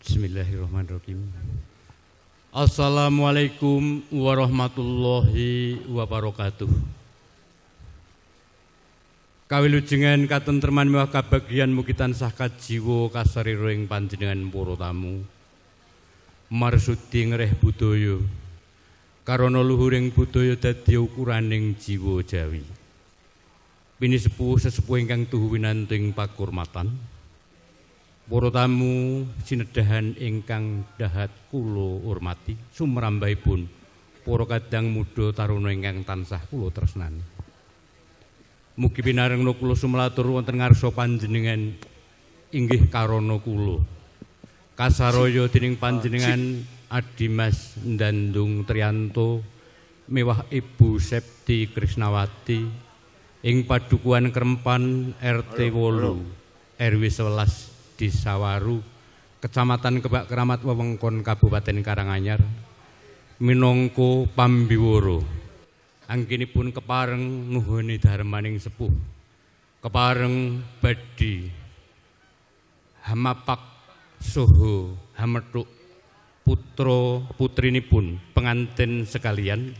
Bismillahirrahmanirrahim. Assalamualaikum warahmatullahi wabarakatuh. Kawilujengan katentreman miwah kabagyan mugi tansah kajiwa kasarira ing panjenengan para tamu. Marsudi ngreh budaya. Karana luhuring budaya dadi ukuraning jiwa Jawi. Pinisepuh sesepuh ingkang tuhu winantu ing pakurmatan. Para tamu sinedahan ingkang dahat kula hormati, sumrambahipun para kadang muda taruna ingkang tansah kula tresnani. Mugi pinarengna kula sumlatur wonten ngarsa panjenengan inggih karana kula. Kasaraya dening panjenengan Adimas Ndandung Trianto miwah Ibu Septi Krisnawati ing Padukuhan Krempan RT 8 RW 11 Desa Waru, Kecamatan Kebak Keramat wewengkon Kabupaten Karanganyar minangka pambiwara. Anggenipun kepareng nuhuni dharmaning sepuh, kepareng badhe hamapak soho hamethuk putra putrinipun pengantin sekalian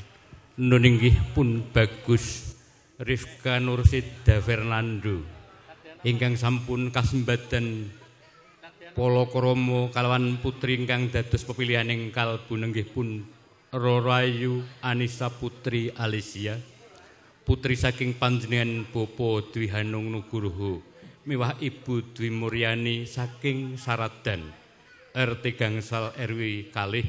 nun inggih pun Bagus Rifka Nursida Fernando ingkang sampun kasembadan palakrama kalawan putri ingkang dados pepilihaning kalbu nenggih pun Rorayu Anissa Putri Alicia, putri saking panjenengan Bapak Dwi Hanung Nugroho miwah Ibu Dwi Muryani saking Saradan RT Gangsal RW kalih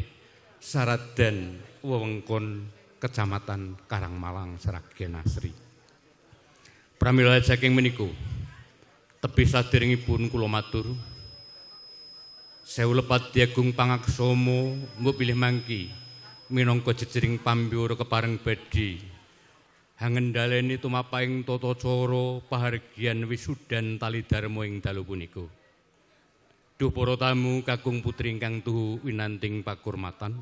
Saradan wewengkon Kecamatan Karangmalang Sragen Asri. Pramila saking menika tebih saderengipun kula matur sewu lepat diagung pangaksama mbok bilih mangki minangka jejering pambiwara kepareng badhe hangendhaleni tumapaing tata cara pahargyan wisudan tali dharma ing dalu punika. Duh para tamu kakung putri ingkang tuhu winanting pakurmatan,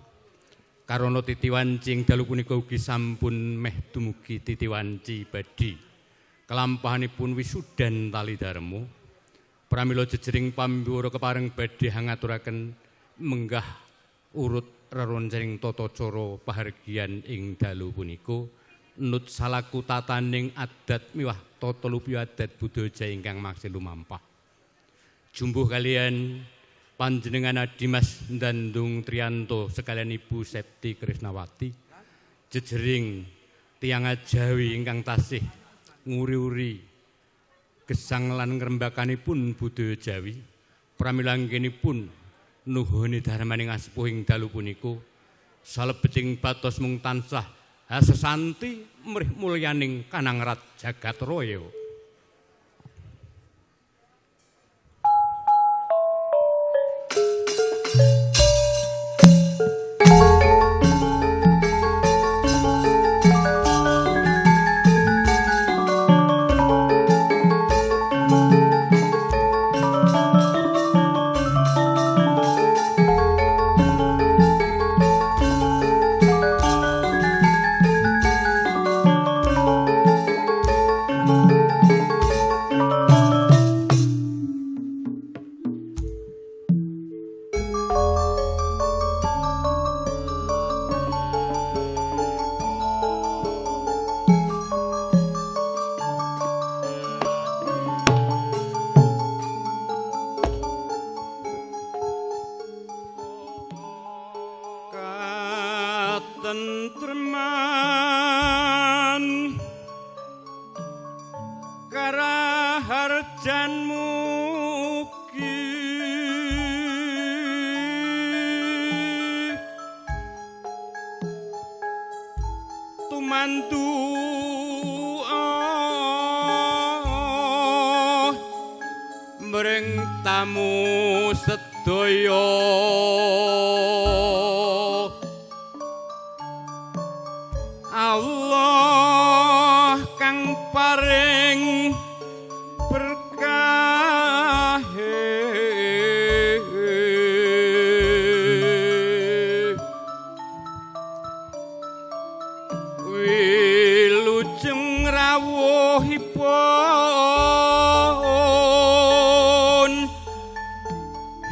karana titi wanci ing dalu punika ugi sampun meh dumugi titi wanci badhe kelampahanipun wisudan tali dharma. Pramila jejering pambiwara kepareng badhe hangaturaken menggah urut reroncening tata cara pahargyan ing dalu punika nut salaku tataning adat miwah tata lupya adat budaya ingkang maksih lumampah. Jumbuh kalian panjenengan Adimas Ndandung Trianto sekalian Ibu Septi Krisnawati jejering tiyang Jawi ingkang tasih nguri-uri gesang lan ngrembakanipun budaya Jawi. Pramila anggenipun nuhuni dharmaning asepuh ing dalu punika salebeting batos mung tansah hasesanti mrih mulyaning kanangrat jagat raya. Katentreman karaharjan mugi tumantu mring tamu sedaya. Allah kang paring berkah wilujeng rawuhipun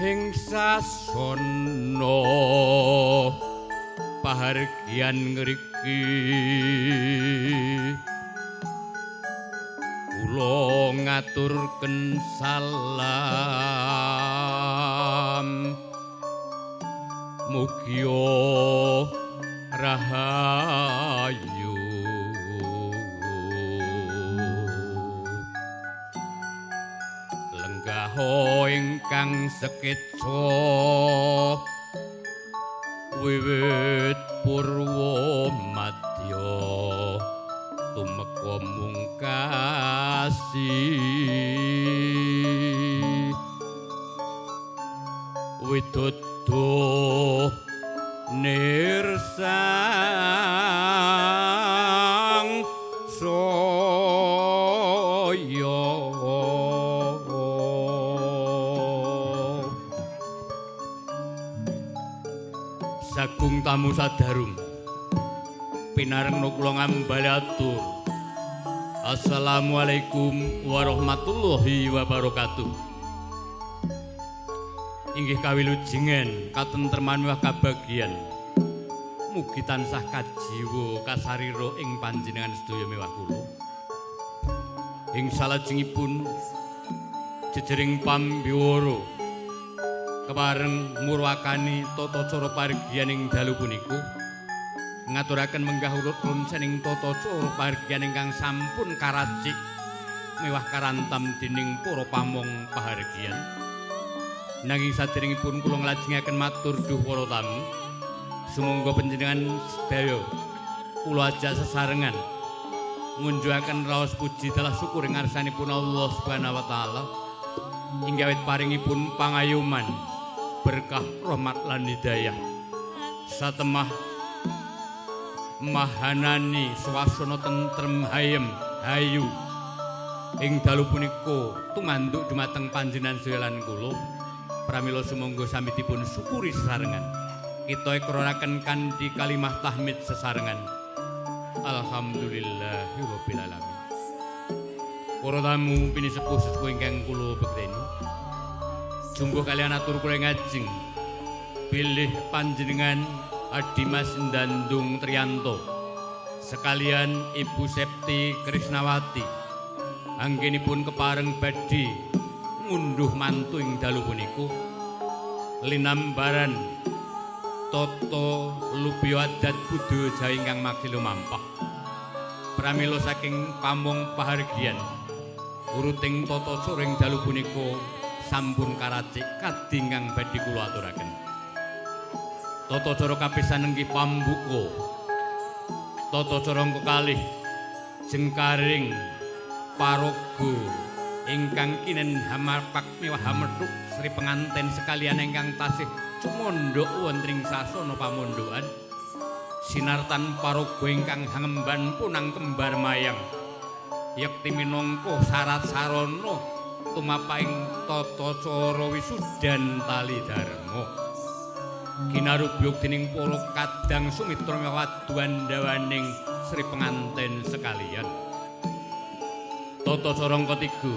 Ing sasana pahargyan ngriki kula ngaturken salam, mugia rahayu. Lenggaho ingkang sekeca wiwit purwa madya tumeka mungkasi, widodo nirsang saya. Sagung tamu sadarung pinarengno kula ngambali atur. Assalamualaikum warahmatullahi wabarakatuh. Inggih kawilujengan katentreman miwah kabagyan. Mugi tansah kajiwa kasarira ing panjenengan sedaya mewah kula. Ing salajengipun jejering pambiwara kepareng murwakani tata cara pargiyan ing dalu punika, ngaturaken menggah urut ronsening tata cara pargiyan ingkang sampun karacik mewah karantam dening para pamong pahargyan. Nanging saderengipun kula nglajengaken matur duh para tamu, sumangga panjenengan sedaya kula ajak sesarengan ngunjukaken raos puji dalah syukur ing ngarsanipun Allah Subhanahu wa taala hingga wit paringipun pangayoman berkah rahmat lan hidayah satemah mahanani swasana tentrem hayem hayu ing dalu punika tumanduk dumateng panjenengan sedaya lan kula. Pramila sumangga sami dipun syukuri sesarengan. Kita ikraraken kanthi kalimah tahmid sesarengan. Alhamdulillahirabbil alamin. Para tamu pinisepuh sesepuh ingkang kula bekteni, jumbuh kalian atur kula ngajeng bilih panjenengan Adimas Ndandung Trianto sekalian Ibu Septi Krisnawati anggenipun kepareng badhe ngunduh mantu ing dalu punika linambaran tata lubya adat budaya Jawi ingkang maksi lumampah. Pramila saking pamong pahargyan uruting tata cara ing dalu punika sampun karacik kadhi ingkang badhe kula aturaken. Tata cara kapisan inggih pambuka, tata cara kekalih jengkaring paraga ingkang kinen hamapak miwah hamethuk sri penganten sekalian ingkang tasih cumondhok wonten ing sasana pamondokan, sinartan paraga ingkang hangemban punang kembar mayang yekti minangka syarat sarana tumapaing tata cara wisudan tali dharma kinarubyuk dening para kadang sumitra waduan dawaning sri penganten sekalian. Tata cara ketiga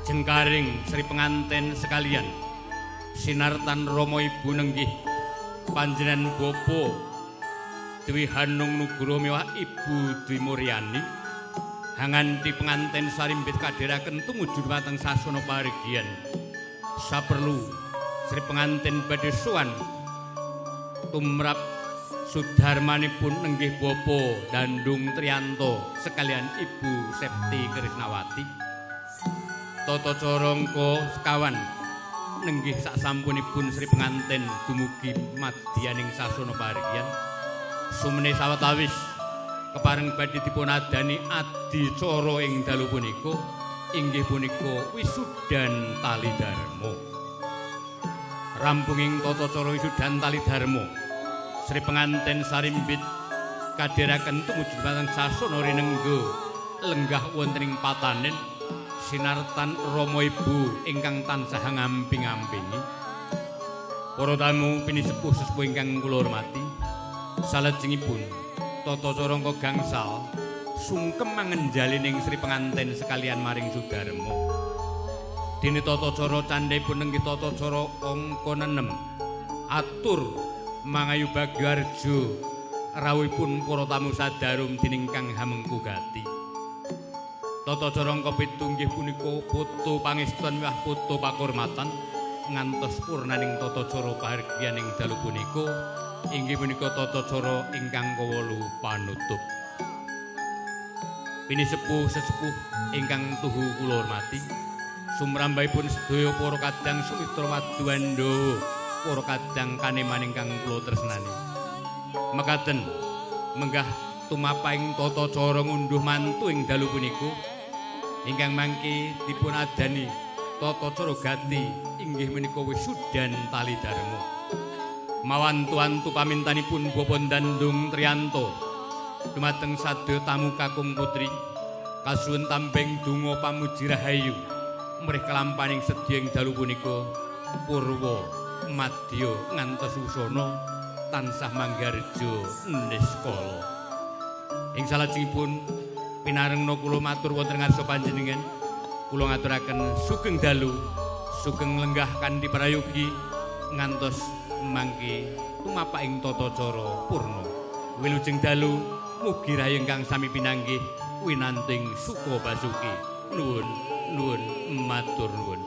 jengkaring sri penganten sekalian sinartan rama ibu nenggih panjenengan bapa Dwi Hanung Nugroho miwah Ibu Dwi Muryani hanganti penganten sarimbit kadheraken tumuju dumateng sasana pahargyan. Saperlu sri penganten badhe sowan tumrap sudarmanipun nenggih bapa Dandung Trianto sekalian Ibu Septi Krisnawati. Tata cara sekawan nenggih sasampunipun sri penganten dumugi madyaning sasana pahargyan. Sumene sawetawis kepareng badhe dipun adani adicara ing dalu punika inggih punika wisudan tali dharma. Rampunging tata cara wisudan tali dharma, sri penganten sarimbit kadheraken tumuju dumateng sasana rinengga lenggah wonten ing patanen sinartan rama ibu ingkang tansah ngamping-ampingi. Para tamu pinisepuh sesepuh ingkang kula hormati, salajengipun tata cara gangsal sungkem mangenjalining sri penganten sekalian maring Sudarma. Dene tata cara candhaipun inggih tata cara angka 6. Atur mangayu bagyo arjo rawuhipun para tamu sadarum dening Kang Hamengku Gati. Tata cara angka 7 inggih punika foto pangeston miwah foto pakurmatan ngantos purnaning tata cara pahargyan ing dalu punika inggih punika tata cara ingkang kawolu panutup. Pinisepuh sesepuh ingkang tuhu kula hormati, sumrambahipun sedaya para kadang sumitra waduanda, para kadang kaneman ingkang kula tresnani. Mekaten menggah tumapaing tata cara ngunduh mantu ing dalu punika ingkang mangke dipun adani tata cara gati inggih menika wisudan tali dharma. Mawantu-antu pamintanipun Bapak Dandung Trianto dumateng sadaya tamu kakung putri kasuwun tambeng donga pamuji rahayu mrih kelampaning sedya ing dalu punika purwa madya ngantos wusana tansah manggarja niskala. Ing salajengipun pinarengna kula matur wonten ngarsa panjenengan, kula ngaturaken sugeng dalu, sugeng lenggah kanthi prayogi ngantos mangke tumapaking tata cara purna. Wilujeng dalu, mugi rahayu ingkang sami pinanggih winanting suka basuki. Nuwun, nuwun, matur nuwun.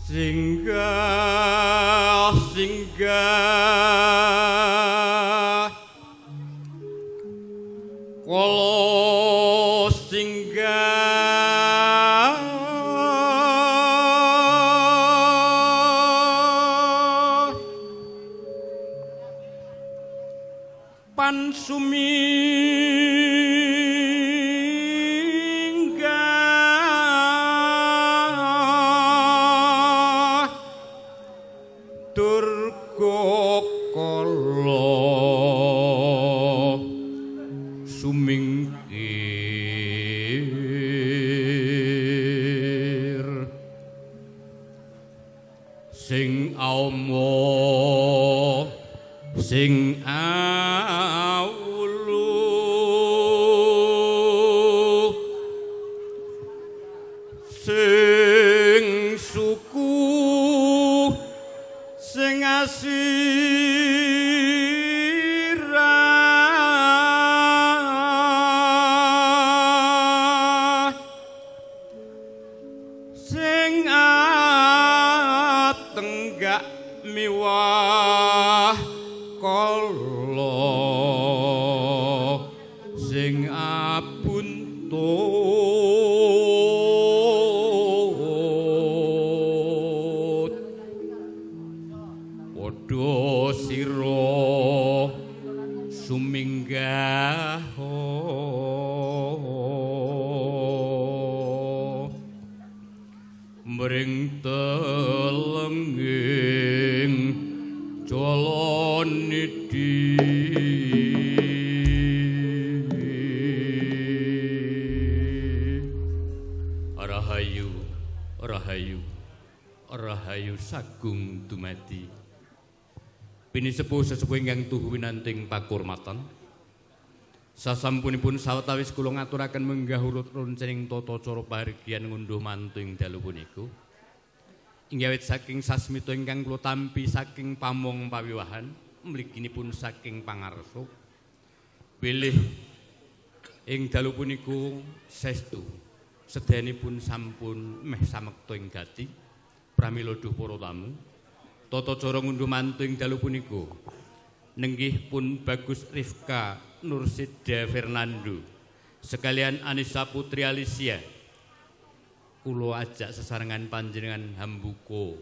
Singgah, singgah kala singgah pansumi sumingkir sing auma sing awulu sing suku sing asih miwah kala sing abuntut padha sira suminggah mring telenging jalanidhi. Rahayu, rahayu, rahayu sagung dumadi. Pinisepuh sesepuh ingkang tuhu winanting pakurmatan. Sasampunipun sawetawis kula ngaturaken menggah urut roncening tata cara pahargyan ngunduh mantu ing dalu punika. Inggih awit saking sasmita ingkang kula tampi saking pamong pawiwahan mliginipun saking pangarsa. Bilih ing dalu punika saestu sedayanipun sampun meh samekta ing gati pramila duh para tamu. Tata cara ngunduh mantu ing dalu punika nenggih pun Bagus Rifka Nursida Fernando sekalian Anissa Putri Alicia. Kula ajak sesarengan panjenengan hambuka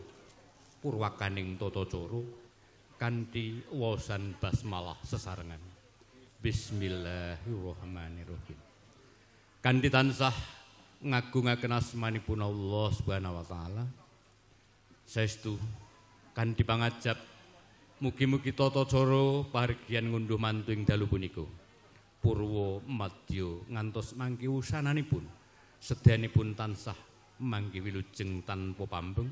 purwakaning tata cara kanthi waosan basmalah sesarengan. Bismillahirrahmanirrahim. Kanthi tansah ngagungaken asmanipun Allah Subhanahu wa taala. Saestu kanthi pangajap mugi-mugi tata cara pahargyan ngunduh mantu ing dalu punika purwa madya ngantos mangke wusananipun sedayanipun tansah mangke wilujeng tanpa pambeng,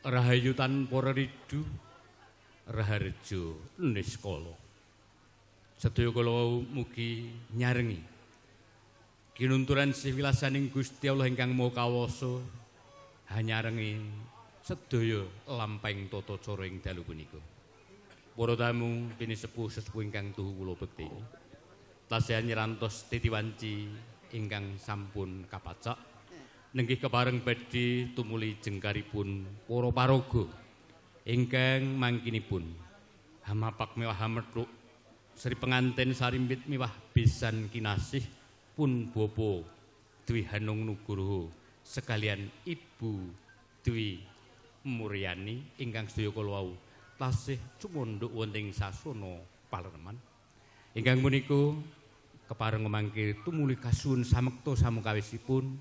rahayu tanpa reridu, raharja niskala. Sedaya kula wau mugi nyarengi kinunturan siwilasaning Gusti Allah ingkang Maha Kawasa hanyarengi sedaya lampahing tata cara ing dalu punika. Para tamu pinisepuh sesepuh ingkang tuhu kula bekti, tasih nyrantos titiwanci ingkang sampun kapacak nenggih kepareng badhe tumuli jengkaripun para paraga ingkang mangkinipun hamapak mewah hamethuk sri pengantin sarimbit miwah besan kinasih pun Bapak Dwi Hanung Nugroho sekalian Ibu Dwi Muryani ingkang sedaya kala wau tasih cumundhuk wonten ing sasana palereman. Ingkang punika kepareng mangke tumuli kasuwun samekta samukawisipun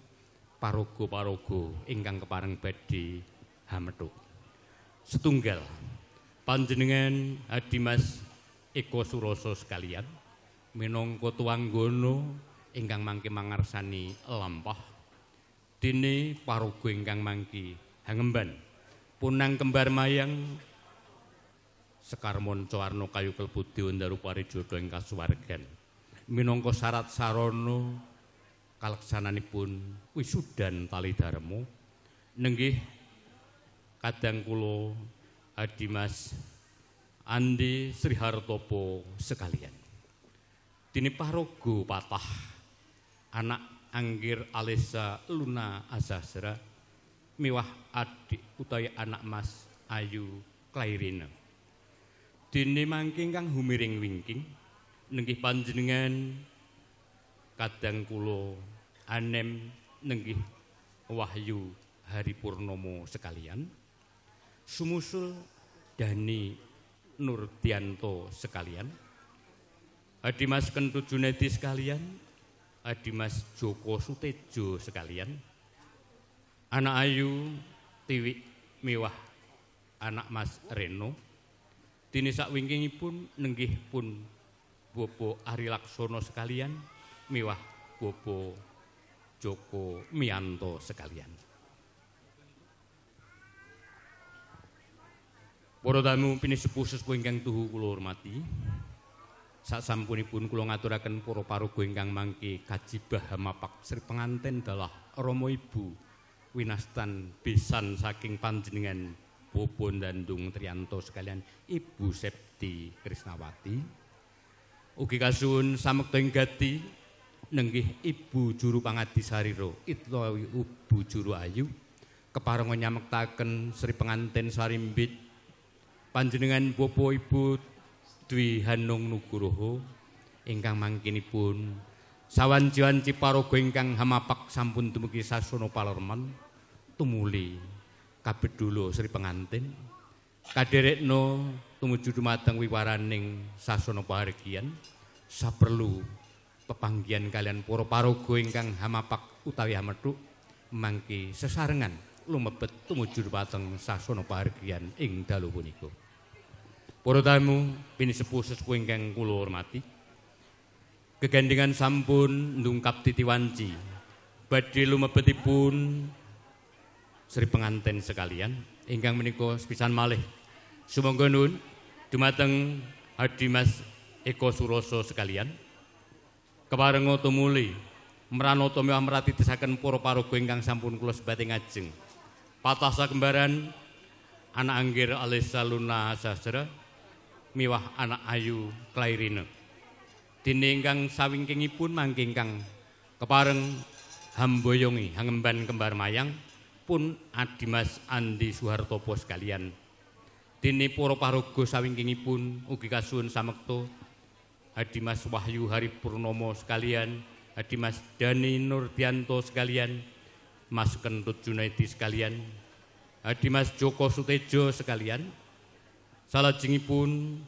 paraga-paraga ingkang kepareng badhe hamethuk. Setunggal panjenengan Adimas Eko Suroso sekalian minangka tuwanggana ingkang mangke mangarsani lampah, dene paraga ingkang mangke hangemban punang kembar mayang sekar manca warna kayu klebu dewa ndaru parijata ing kasuwargan minangka syarat sarana kaleksananipun wisudan tali dharma. Nenggih kadang kula Adimas Andi Srihartopo sekalian, dene paraga patah anak Anggir Alesa Luna Azazra miwah adik utawi anak Mas Ayu Klairina. Dene mangke ingkang humiring wingking nenggih panjenengan kadang kula Anem nenggih Wahyu Hari Purnomo sekalian, sumusul Dani Nurdianto sekalian, Adimas Kentu Junedi sekalian, Adimas Joko Sutejo sekalian, anak Ayu Tiwi miwah anak Mas Reno. Dene sakwingkingipun nenggih pun Bapak Ari Laksono sekalian miwah Bapak Joko Mianto sekalian. Para tamu pinisepuh sesepuh ingkang tuhu kula hormati, sasampunipun kula ngaturaken para paraga ingkang mangke kajibah hamapak sri penganten dalah rama ibu winastan besan saking panjenengan Bapak Dandung Trianto sekalian Ibu Septi Krisnawati. Ugi kasuwun samekta ing gati nenggih Ibu Juru Pangadi Sarira utawi Ibu Juru Ayu keparenga nyamektaken sri penganten sarimbit panjenengan Bapak Ibu Dwi Hanung Nugroho ingkang mangkinipun sawanci-wanci paraga ingkang hamapak sampun dumugi sasana palerman tumuli kabedula sri pengantin kaderekno tumuju dumateng wiwaraning sasana pahargyan saperlu pepanggihan kalian para paraga ingkang hamapak utawi hamethuk mangke sesarengan lumebet tumuju dumateng sasana pahargyan ing dalu punika. Para tamu pinisepuh sesepuh ingkang kula hormati, gegandhengan sampun ndungkap titiwanci badhe lumebetipun sri penganten sekalian ingkang menika sepisan malih sumangga nuwun dumateng Hadimas Eko Suroso sekalian keparenga tumuli mranata miwah mratitisaken para paraga ingkang sampun kula sebate ngajeng patah sakembaran anak Anggir Alisa Luna Sastra miwah anak Ayu Klairine dene ingkang sawingkingipun mangke ingkang kepareng hamboyongi hangemban kembar mayang pun Adimas Andi Suhartopo sekalian dene para paraga sawingkingipun ugi kasuwun samekta Adimas Wahyu Hari Purnomo sekalian, Adimas Dani Nurdianto sekalian, Mas Kentut Junaidi sekalian, Adimas Joko Sutejo sekalian, salajengipun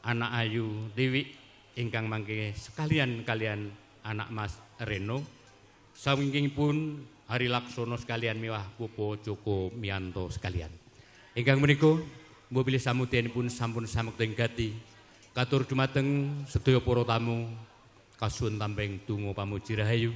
anak Ayu Dewi ingkang mangke sekalian kalian anak Mas Reno, sawingkingipun Hari Laksono sekalian miwah Pupo Joko Mianto sekalian. Ingkang menika mbok bilih samudyanipun sampun samekta ing gati. Katur dumateng sedaya para tamu kasuwun tamping donga pamuji rahayu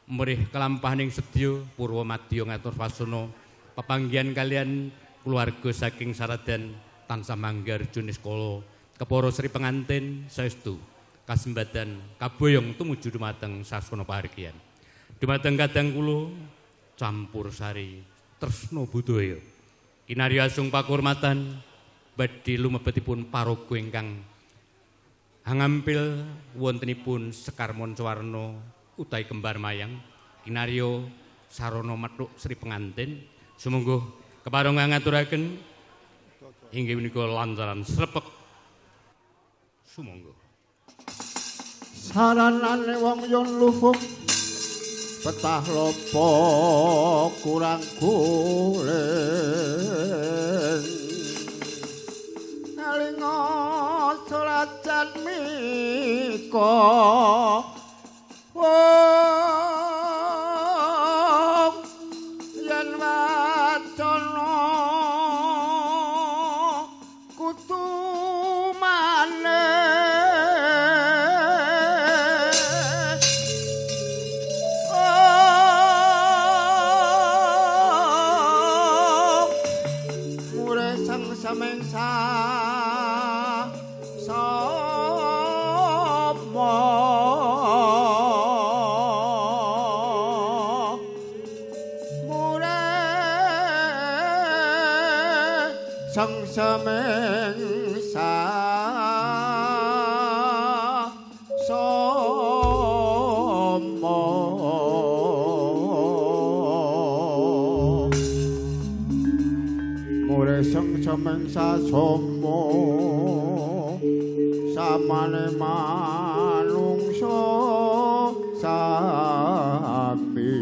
mrih kelampahaning sedya purwa madya ngatur wasana pepanggihan kalian keluarga saking Saradan tansah manggar niskala kepara sri pengantin saestu kasembatan kaboyong tumuju dumateng sasana pahargyan dumateng kadang kula campur sari tresna budaya kinarya asung pakurmatan badhe lumebetipun paraga ingkang hangampil wontenipun Sekar Mancawarna utawi kembar mayang kinarya sarana methuk sri pengantin sumangga kepareng ngaturaken inggih menika lancaran srepek sumangga saranane wong yen luhung betah lopo kurang guling nalinga selajan mika wong yen wacana kudu maneh mure sang samengsa semengsa somo mure seng semengsa somo samane manungsa sami.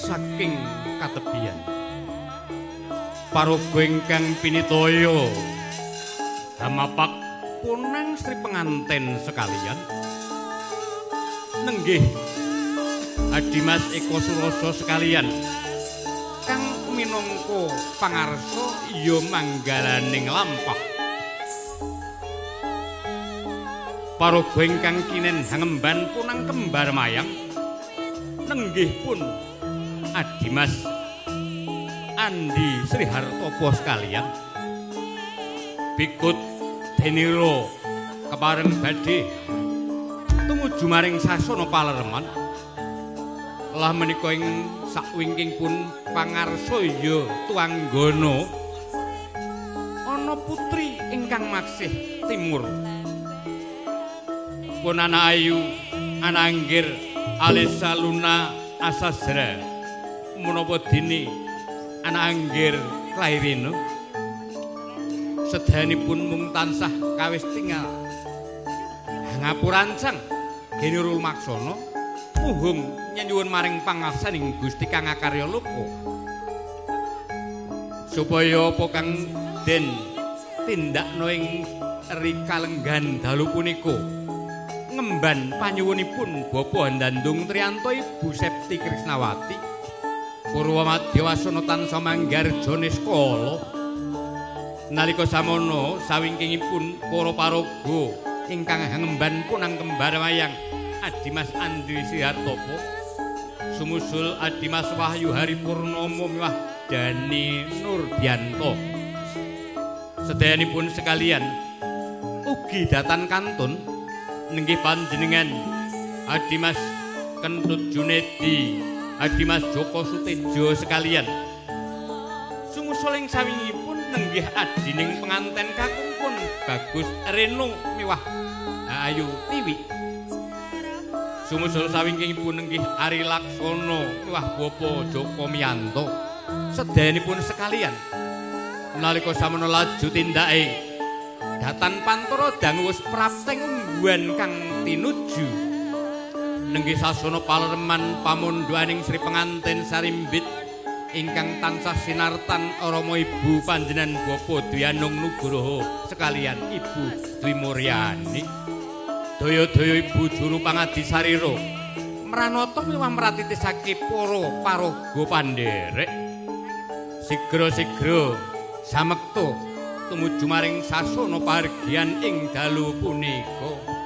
Saking katebian paraga ingkang pinitaya hamapak punang sri penganten sekalian nenggih Adimas Eko Suroso sekalian kang minangka pangarsa ya manggalaning lampah paraga ingkang kinen hangemban punang kembar mayang nenggih pun Adimas Andi Srihartopo sekalian Bikut Deniro kepareng badhe tumuju maring sasana palereman lah menika ing sakwingking pun pangarsa ya tuanggana ana putri ingkang maksih timur pun anak ayu anak Anggir Alisa Luna Asasra Menapa dene anak anggir klairina sedayanipun mung tansah kawis tingal ngapurancang Geni Rumaksana muhung nyenyuwun maring pangarsaning Gusti kang akarya loka supaya apa kang den tindakna ing rikalenggan dalu punika ngemban panyuwunipun Bapak Handandung Trianto Ibu Septi Krisnawati Purwa Madya Wasana tansah manggarja niskala. Nalika samono sawingkingipun para paraga ingkang ngemban punang kembar wayang Adimas Andri Sihartopo sumusul Adimas Wahyu Hari Purnomo miwah Dani Nurdianto. Sedayanipun sekalian ugi datan kantun nenggih panjenengan Adimas Kentut Junedi, Adimas Joko Sutejo sekalian. Sumusul ing sawingipun nenggih adining penganten kakungpun Bagus Reno miwah Ayu Tiwi. Sumusul sawingkingipun nenggih Ari Laksono miwah Bapak Joko Miyanto. Sedayanipun sekalian nalika samono laju tindake datan pantara dangu wis prapteng ungguhan kang tinuju. Nenggih sasana palereman pamundhuaning Sri Penganten Sarimbit ingkang tansah sinartan rama ibu panjenengan Bapak Dwi Anung Nugroho sekalian Ibu Dwi Muryani. Daya-daya ibu juru pangadi sarira mranata miwah mratitisake para paraga pandherek. Sigra-sigra samekta tumuju maring sasana pahargyan ing dalu punika.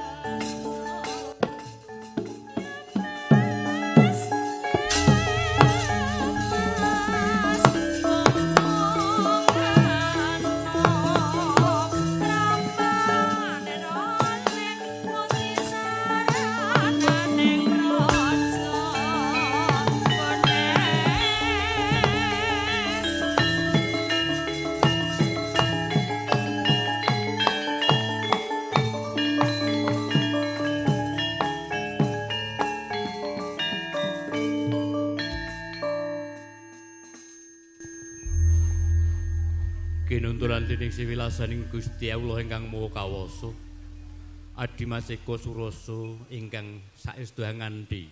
Kinunturan dening siwilasaning Gusti Allah ingkang Maha Kawasa, Adimas Eka Surasa ingkang saestu nganti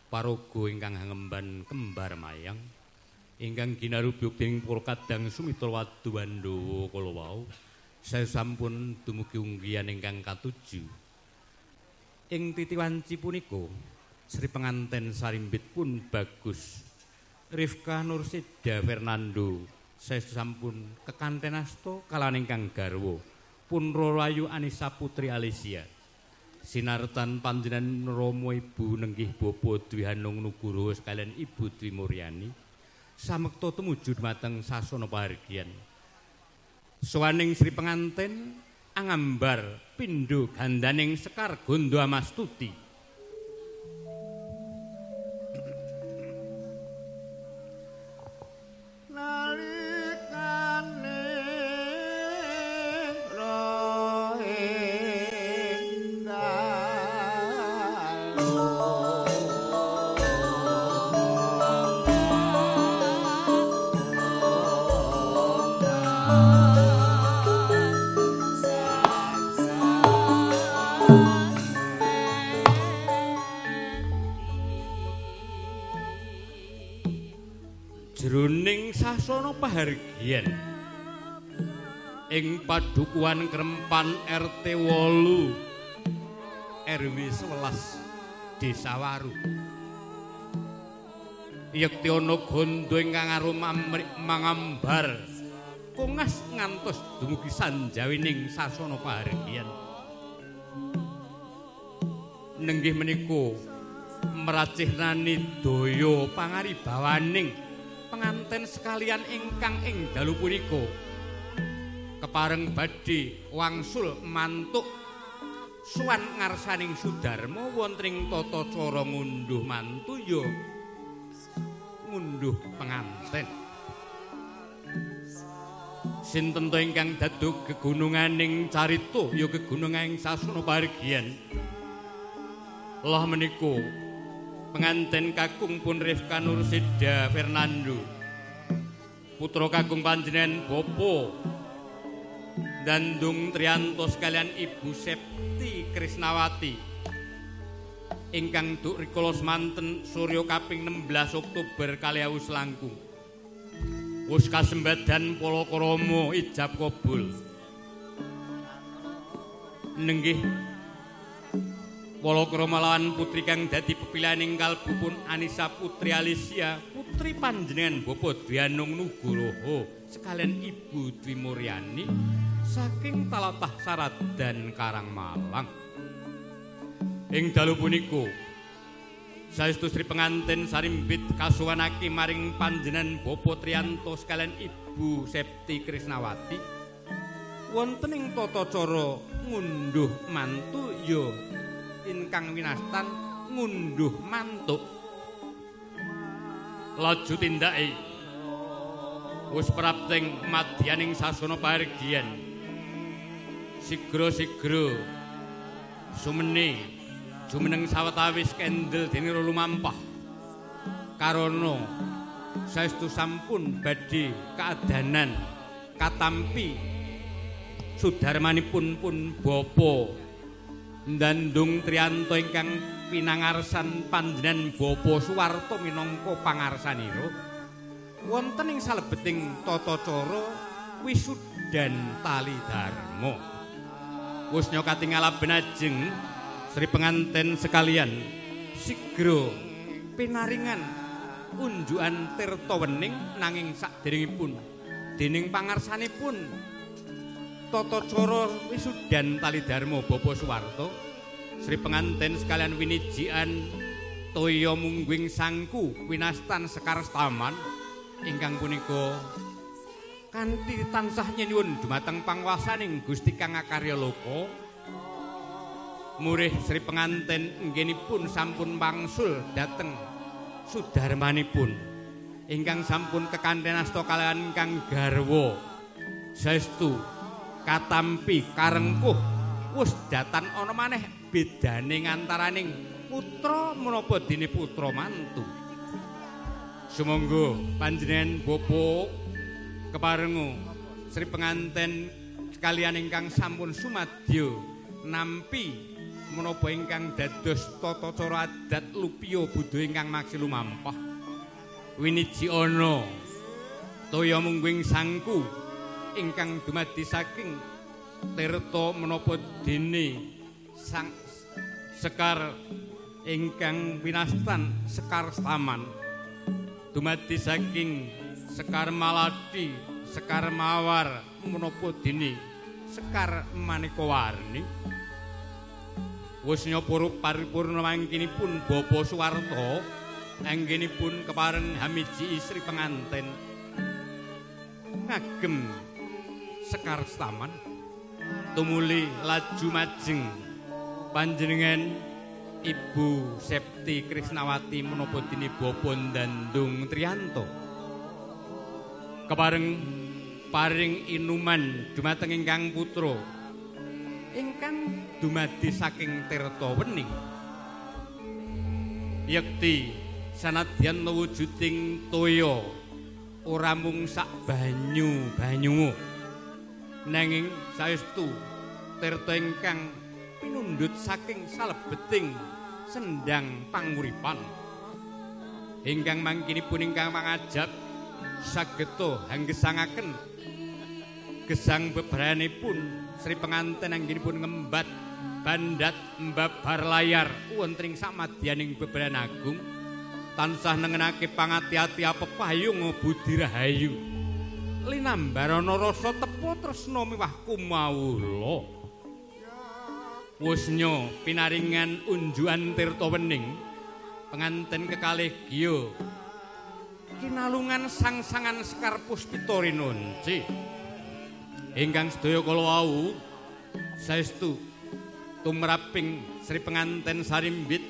paraga ingkang ngemban kembar mayang ingkang ginarubyuk dening para kadang sumitra wadu Pandhawa kala wau saya sampun dumugi unggihan ingkang katuju. Ing titi wanci punika Sri Penganten Sarimbit pun Bagus Rifka Nursida Fernando saya sampun kekanten asta kalawan ingkang garwa pun Roro Ayu Anissa Putri Alicia. Sinartan panjenengan Rama Ibu nenggih Bapak Dwi Hanung Nugroho sekalian Ibu Dwi Muryani samekta tumuju dumateng sasana pahargyan. Sowaning Sri Penganten angambar pindha gandaning Sekar Gondo Amastuti. Jroning sasana pahargyan ing padukuhan Krempan RT 8 RW 11 Desa Waru yekti ana gandha ingkang arum amrik mangambar kongas ngantos dumugi sanjawining sasana pahargyan. Nenggih menika mracihnani daya pangaribawaning penganten sekalian ingkang ing dalu punika kepareng badhe wangsul mantuk suwan ngarsaning Sudarma wonten ing tata cara ngunduh mantu ya ngunduh penganten. Sinten to ingkang daduk gegununganing carita ya gegununganing sasana pahargyan. Lah menika Penganten kakung pun Rifka Nursida Fernando, putra kakung panjenengan Bapak Dandung Trianto sekalian Ibu Septi Krisnawati ingkang duk rikala semanten surya kaping 16 Oktober 2000 langkung. Wus kasembadan palakrama ijab kabul. Nenggih palakrama lawan putri kang dadi pepilihaning kalbu pun Anissa Putri Alicia, putri panjenengan Bapak Dwi Anung Nugroho sekalian Ibu Dwi Muryani saking Talatah Saradan Karangmalang. Ing dalu punika saestu sri pengantin sarimbit kasuwanake maring panjenengan Bapak Trianto sekalian Ibu Septi Krisnawati wonten ing tata cara ngunduh mantu ya ingkang winastan ngunduh mantuk. Laju tindake wis prapting madyaning sasana pahargyan. Sigra-sigra sumene jumeneng sawetawis kendel dene lumampah. Karana saestu sampun badhe kaadanan katampi sudarmanipun pun Bapak Ndandung Trianto ingkang pinangarsan panjenengan Bapak Suwarto minangka pangarsanira wonten ing salebeting tata cara wisudan tali dharma. Wus nyokatingal benajeng sri penganten sekalian sigra pinaringan unjukan tirta wening nanging saderengipun dening pangarsanipun tata cara wisudan tali dharma Bapak Suwarto sri penganten sekalian winijian toya mungguing sangku winastan sekar staman ingkang punika kanthi tansah nyenyuwun dumateng pangwasaning Gusti Kang Akarya Loka. Murih sri penganten anggenipun sampun wangsul dhateng sudarmanipun ingkang sampun kekanten asta kaliyan ingkang garwa saestu katampi karengkuh wis datan ana maneh bedane ngantaraning putra menapa dene putra mantu. Sumangga panjenengan Bapak keparenga sri penganten sekalian ingkang sampun sumadya nampi menapa ingkang dados tata cara adat lupiya budaya ingkang maksi lumampah. Winiji ana toya mungguing sangku ingkang dumadi saking tirta menapa dene sang sekar ingkang winastan sekar staman dumadi saking sekar malati, sekar mawar menapa dene sekar maneka warni. Wis nyapura paripurna mangkinipun Bapak Suwarto anggenipun kepareng hamiji istri penganten ngagem sekar staman tumuli laju majeng panjenengan Ibu Septi Krisnawati menapa dene Bapak Ndandung Trianto kepareng paring inuman dumateng ingkang putra ingkang dumadi saking tirta wening. Yekti sanadyan wujuding toya ora mung sak banyu-banyungu nanging saestu tirta ingkang pinundhut saking salebeting sendang panguripan ingkang mangkinipun ingkang mangajab sageta hanggesangaken gesang bebrayanipun sri penganten anggenipun ngembat bandhat mbabar layar wonten ing samadyaning bebrayan agung tansah nengenake pangati-ati pepayung budi rahayu linambarana rasa tepa tresna miwah kumawula. Wusnya pinaringan unjukan tirta wening penganten kekalih giya kinalungan sangsangan sekar puspita rinunci ingkang sedaya kala wau saestu tumraping sri penganten sarimbit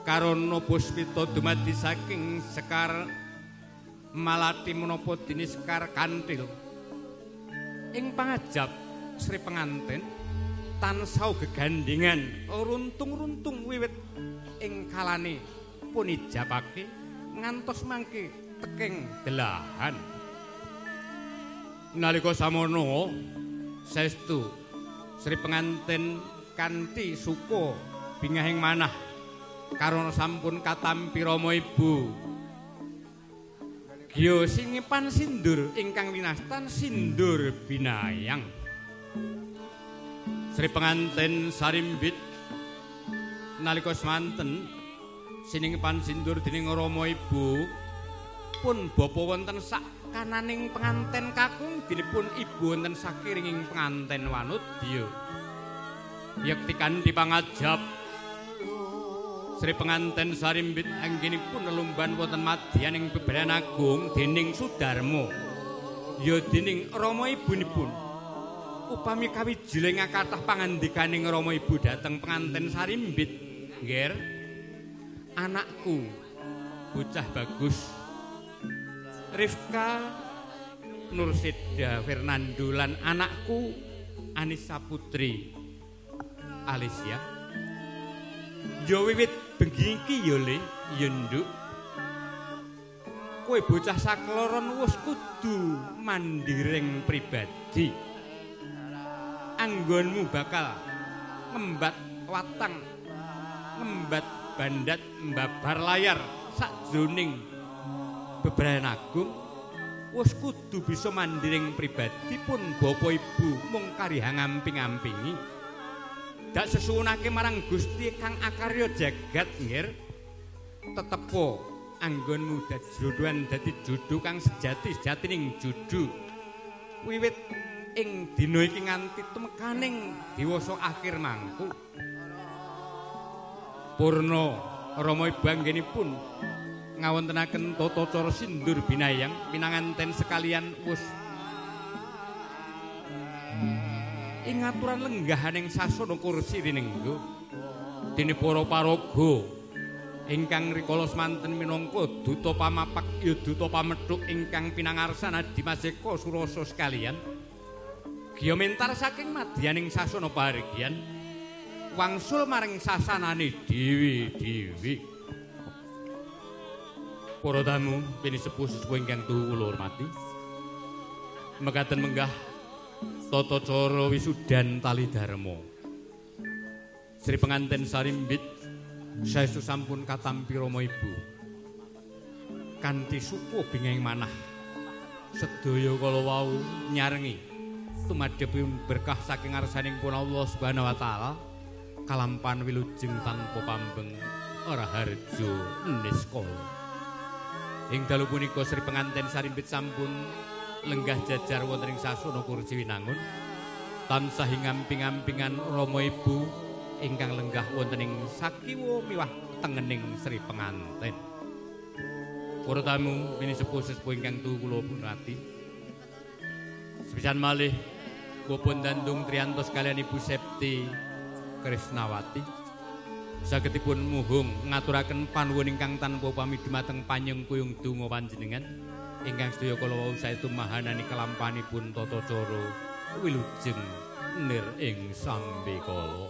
karana puspita dumadi saking sekar malati menapa dene sekar kantil. Ing pangajab sri penganten Tansah gegandhengan runtung-runtung wiwit ing kalane pun ijabake ngantos mangke teking delahan. Nalika samono saestu Sri pengantin kanthi suka bingahing manah karana sampun katampi rama ibu. Gya singipan sindur ingkang winastan sindur binayang. Sri pengantin sarimbit nalika semanten siningipan sindur dening rama ibu pun bapa wonten sak kananing penganten kakung dinipun ibu wonten sakiringing penganten wanudya. Yekti kanthi pangajap Sri penganten sarimbit anggenipun lelumban wonten madyaning bebrayan agung dening Sudarma ya dening rama ibunipun. Upami kawijiling kathah pangandikaning rama ibu dhateng penganten sarimbit, "Ngger, anakku bocah bagus Rifka Nursida Fernando lan anakku Anissa Putri Alicia, ya wiwit bengi iki ya Le, ya Nduk, kowe bocah sakloron wis kudu mandiring pribadi. Anggonmu bakal ngembat watang, ngembat bandat, mbabar layar sakjroning bebrayan agung, wis kudu bisa mandiring pribadi pun bapa ibu mung karihang amping-ampingi. Dak sesuwunake marang Gusti kang akarya jagat, Ngger, tetepo anggonmu dadi dadi judu kang sejati sejatining judu. Wiwit ing dina iki nganti tumekaning dewasa akhir mangku." Purna rama ibu anggenipun ngawontenaken tata cara sindur binayang pinanganten sekalian wus ing aturan lenggahaning sasana kursi rinenggo dene para paraga ingkang rikala semanten minangka duta pamapak ya duta pamethuk ingkang pinangarsan Adimas Eka Surasa sekalian giya mentar saking madyaning sasana pahargyan wangsul maring sasanane dewi-dewi. Para tamu pinisepuh-sesepuh ingkang tuhu kula hormati, mekaten menggah tata cara wisudan tali dharma. Sri penganten sarimbit saestu sampun katampi rama ibu kanthi suka bingahing manah sedaya kala wau nyarengi tumadhepipun berkah saking ngarsaning pun Allah Subhanahu wa taala kalampan wilujeng tanpa pambeng raharja niskala. Ing dalu punika Sri penganten sarimbit sampun lenggah jajar wonten ing sasana kursi winangun tansah ngamping-ampingan rama ibu ingkang lenggah wonten ing sakiwa miwah tengening Sri penganten. Para tamu pinisepuh-sesepuh ingkang tuhu kula punati, sepisan malih kula dandung triantos kalian Ibu Septi Krisnawati sagedipun muhung ngaturaken panuwun ingkang tanpa pamit dumateng panyengkuyung donga panjenengan ingkang sedaya kala wau saestu mahanani kelampanipun tata cara wilujeng nir ing sambikala.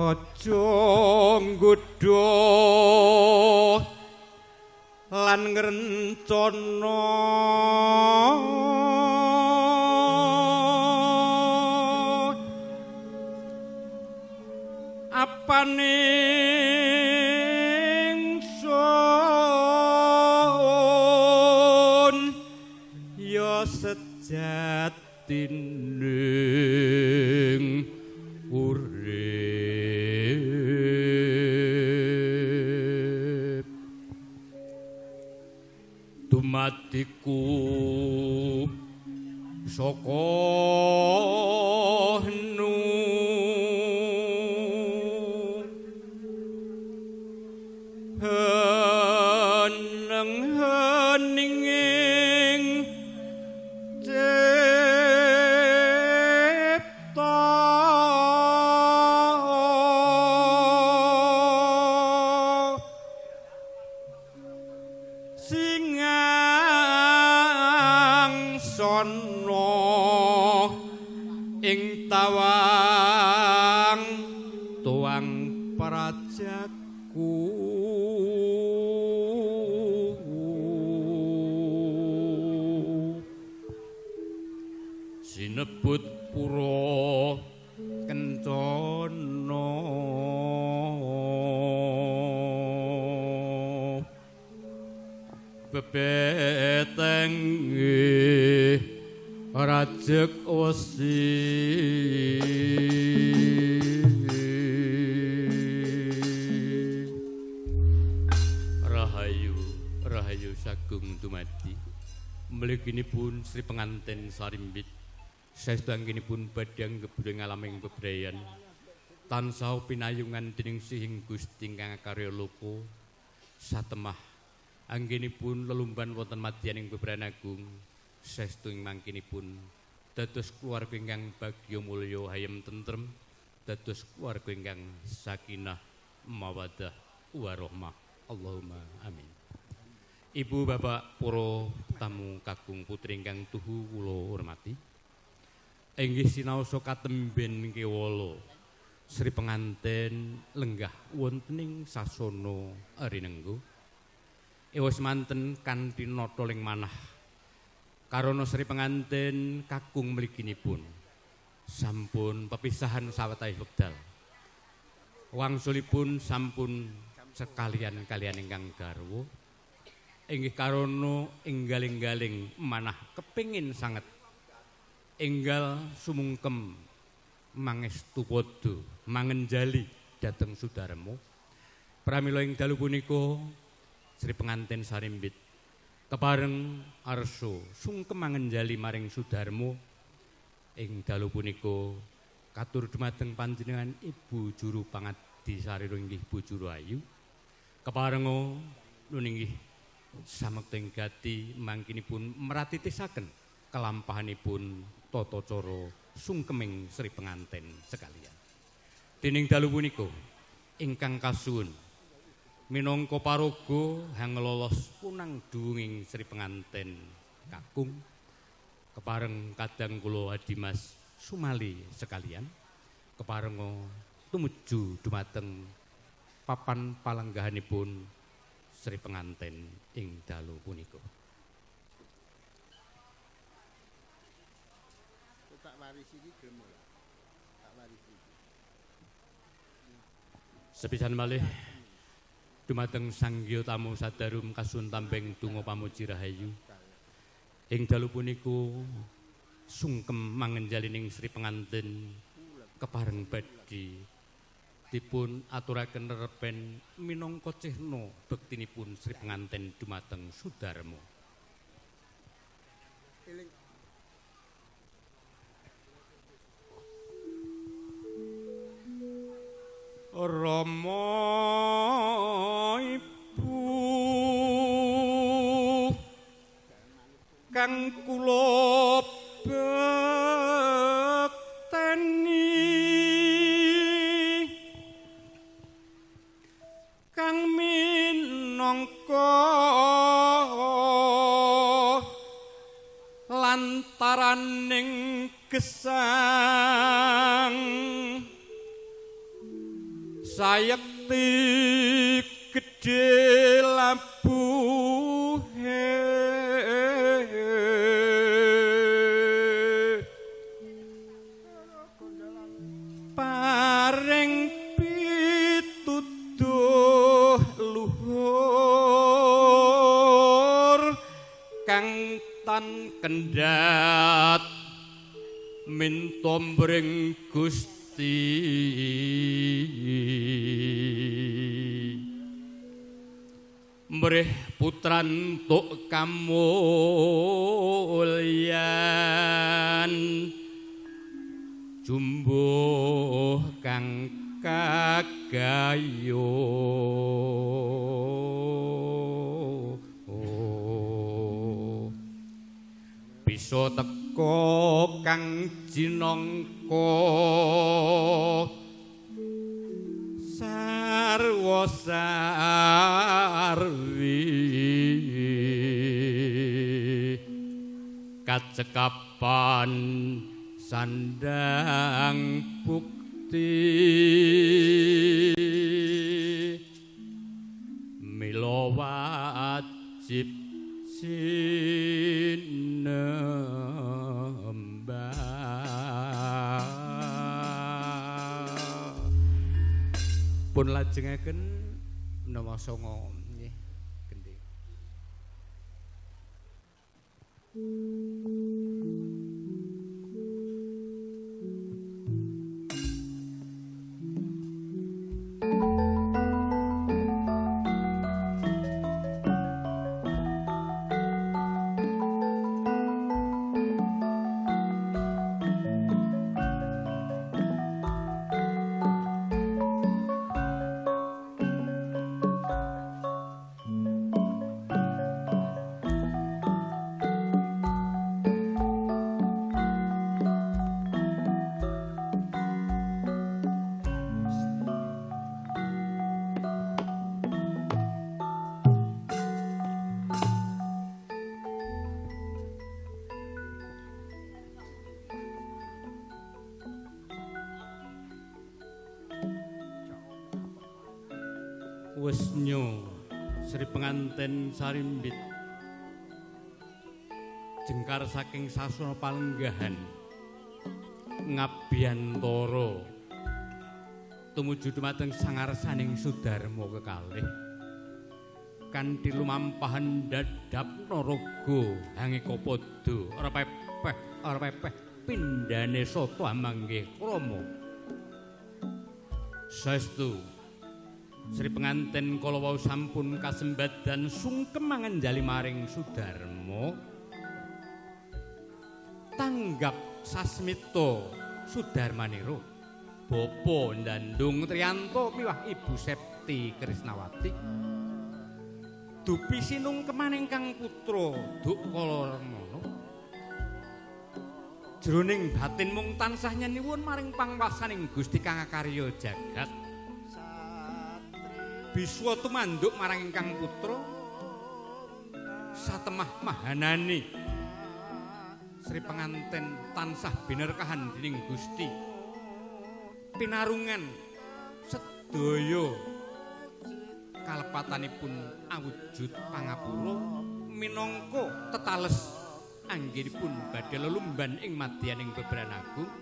Aja nggodha lan ngrencana Apane ingsun ya sejatining urip dumadiku saka nu heneng heninging cipta singang sono ing tawang tuang prajaku sinebut pura kencana bebetenge rajek wesi rahayu rahayu sagung dumadi mliginipun Sri Penganten Sarimbit saestu anggenipun badhe nggebure ngalaming bebrayan tansah pinayungan dening Sihing Gusti ingkang akarya loka satemah anggenipun lelumban wonten madyaning bebrayan agung saestu ing mangkinipun dados keluarga ingkang bagya mulya hayem tentrem dados keluarga ingkang sakinah mawaddah warahmah. Allahumma amin. Ibu bapak para tamu kakung putri ingkang tuhu kula hormati, inggih sinaosa katemben kewala Sri Penganten lenggah wontening sasana rinenggo. Ewa semanten kanthi nata ling manah karana Sri Penganten kakung mliginipun sampun pepisahan sawetawis wekdal. Wangsulipun sampun sekalian kalian ingkang garwa inggih karana enggal-enggaling manah kepingin sanget enggal sumungkem mangestu padha mangenjali dhateng Sudarma. Pramila ing dalu punika Sri Penganten Sarimbit kepareng arsa sungkem mangenjali maring Sudarma. Ing dalu punika katur dumateng panjenengan Ibu Juru Pangadi Sarira inggih Bu Juru Ayu keparenga nun inggih samekta ing gati mangkinipun meratitisaken kelampahanipun tata cara sungkeming Sri Penganten sekalian. Dening dalu punika ingkang kasuwun minangka paraga hanglolos punang duwunging Sri Penganten kakung kepareng kadang kula Adimas Sumali sekalian keparenga tumuju dumateng papan palenggahanipun Sri Penganten ing dalu punika. Tak warisi iki gelem ora? Tak warisi iki. Sepisan malih dumateng sangya tamu sadarum kasuwun tambeng donga pamuji rahayu. Ing dalu punika sungkem mangenjalining Sri Penganten kepareng badhe dipun aturaken rerepen minangka cehna bektinipun Sri Penganten dumateng Sudarma. Rama ibu kang kula bekteni kang minangka lantaraning gesang sayekti gedhe labuhe paring Minta mring Gusti mrih putrantuk kamulyan jumbuh kang kagayo bisa teka kang jinangka sarwa sarwi kacekapan sandang bukti mila wajib sinembah. Pun lajengaken menawa sanga nggih gendhe. Wesnyo Sri Penganten Sarimbit jengkar saking sasana palenggahan ngabiyantara tumuju dumateng sangarsaning Sudarma kekalih kanthi lumampahan dadap naraga hangika padha ora pepeh pindhane sata amanggih krama. Saestu Sri Penganten kala wau sampun kasembadan sungkem manganjali maring Sudarma tanggap sasmita Sudarmanira Bapa Ndandung Trianto miwah Ibu Septi Krisnawati dupi sinungkeman ingkang putra Duk Kalarekmana jroning batin mung tansah nyuwun maring pangwasaning Gusti kang akarya jagat. Biswa tumanduk marang ingkang putra satemah mahanani Sri Penganten tansah binerkahan dening Gusti pinarungan sedaya kalepatanipun awujud pangapura minangka tetales anggenipun badhe lelumban ing madyaning bebrayan agung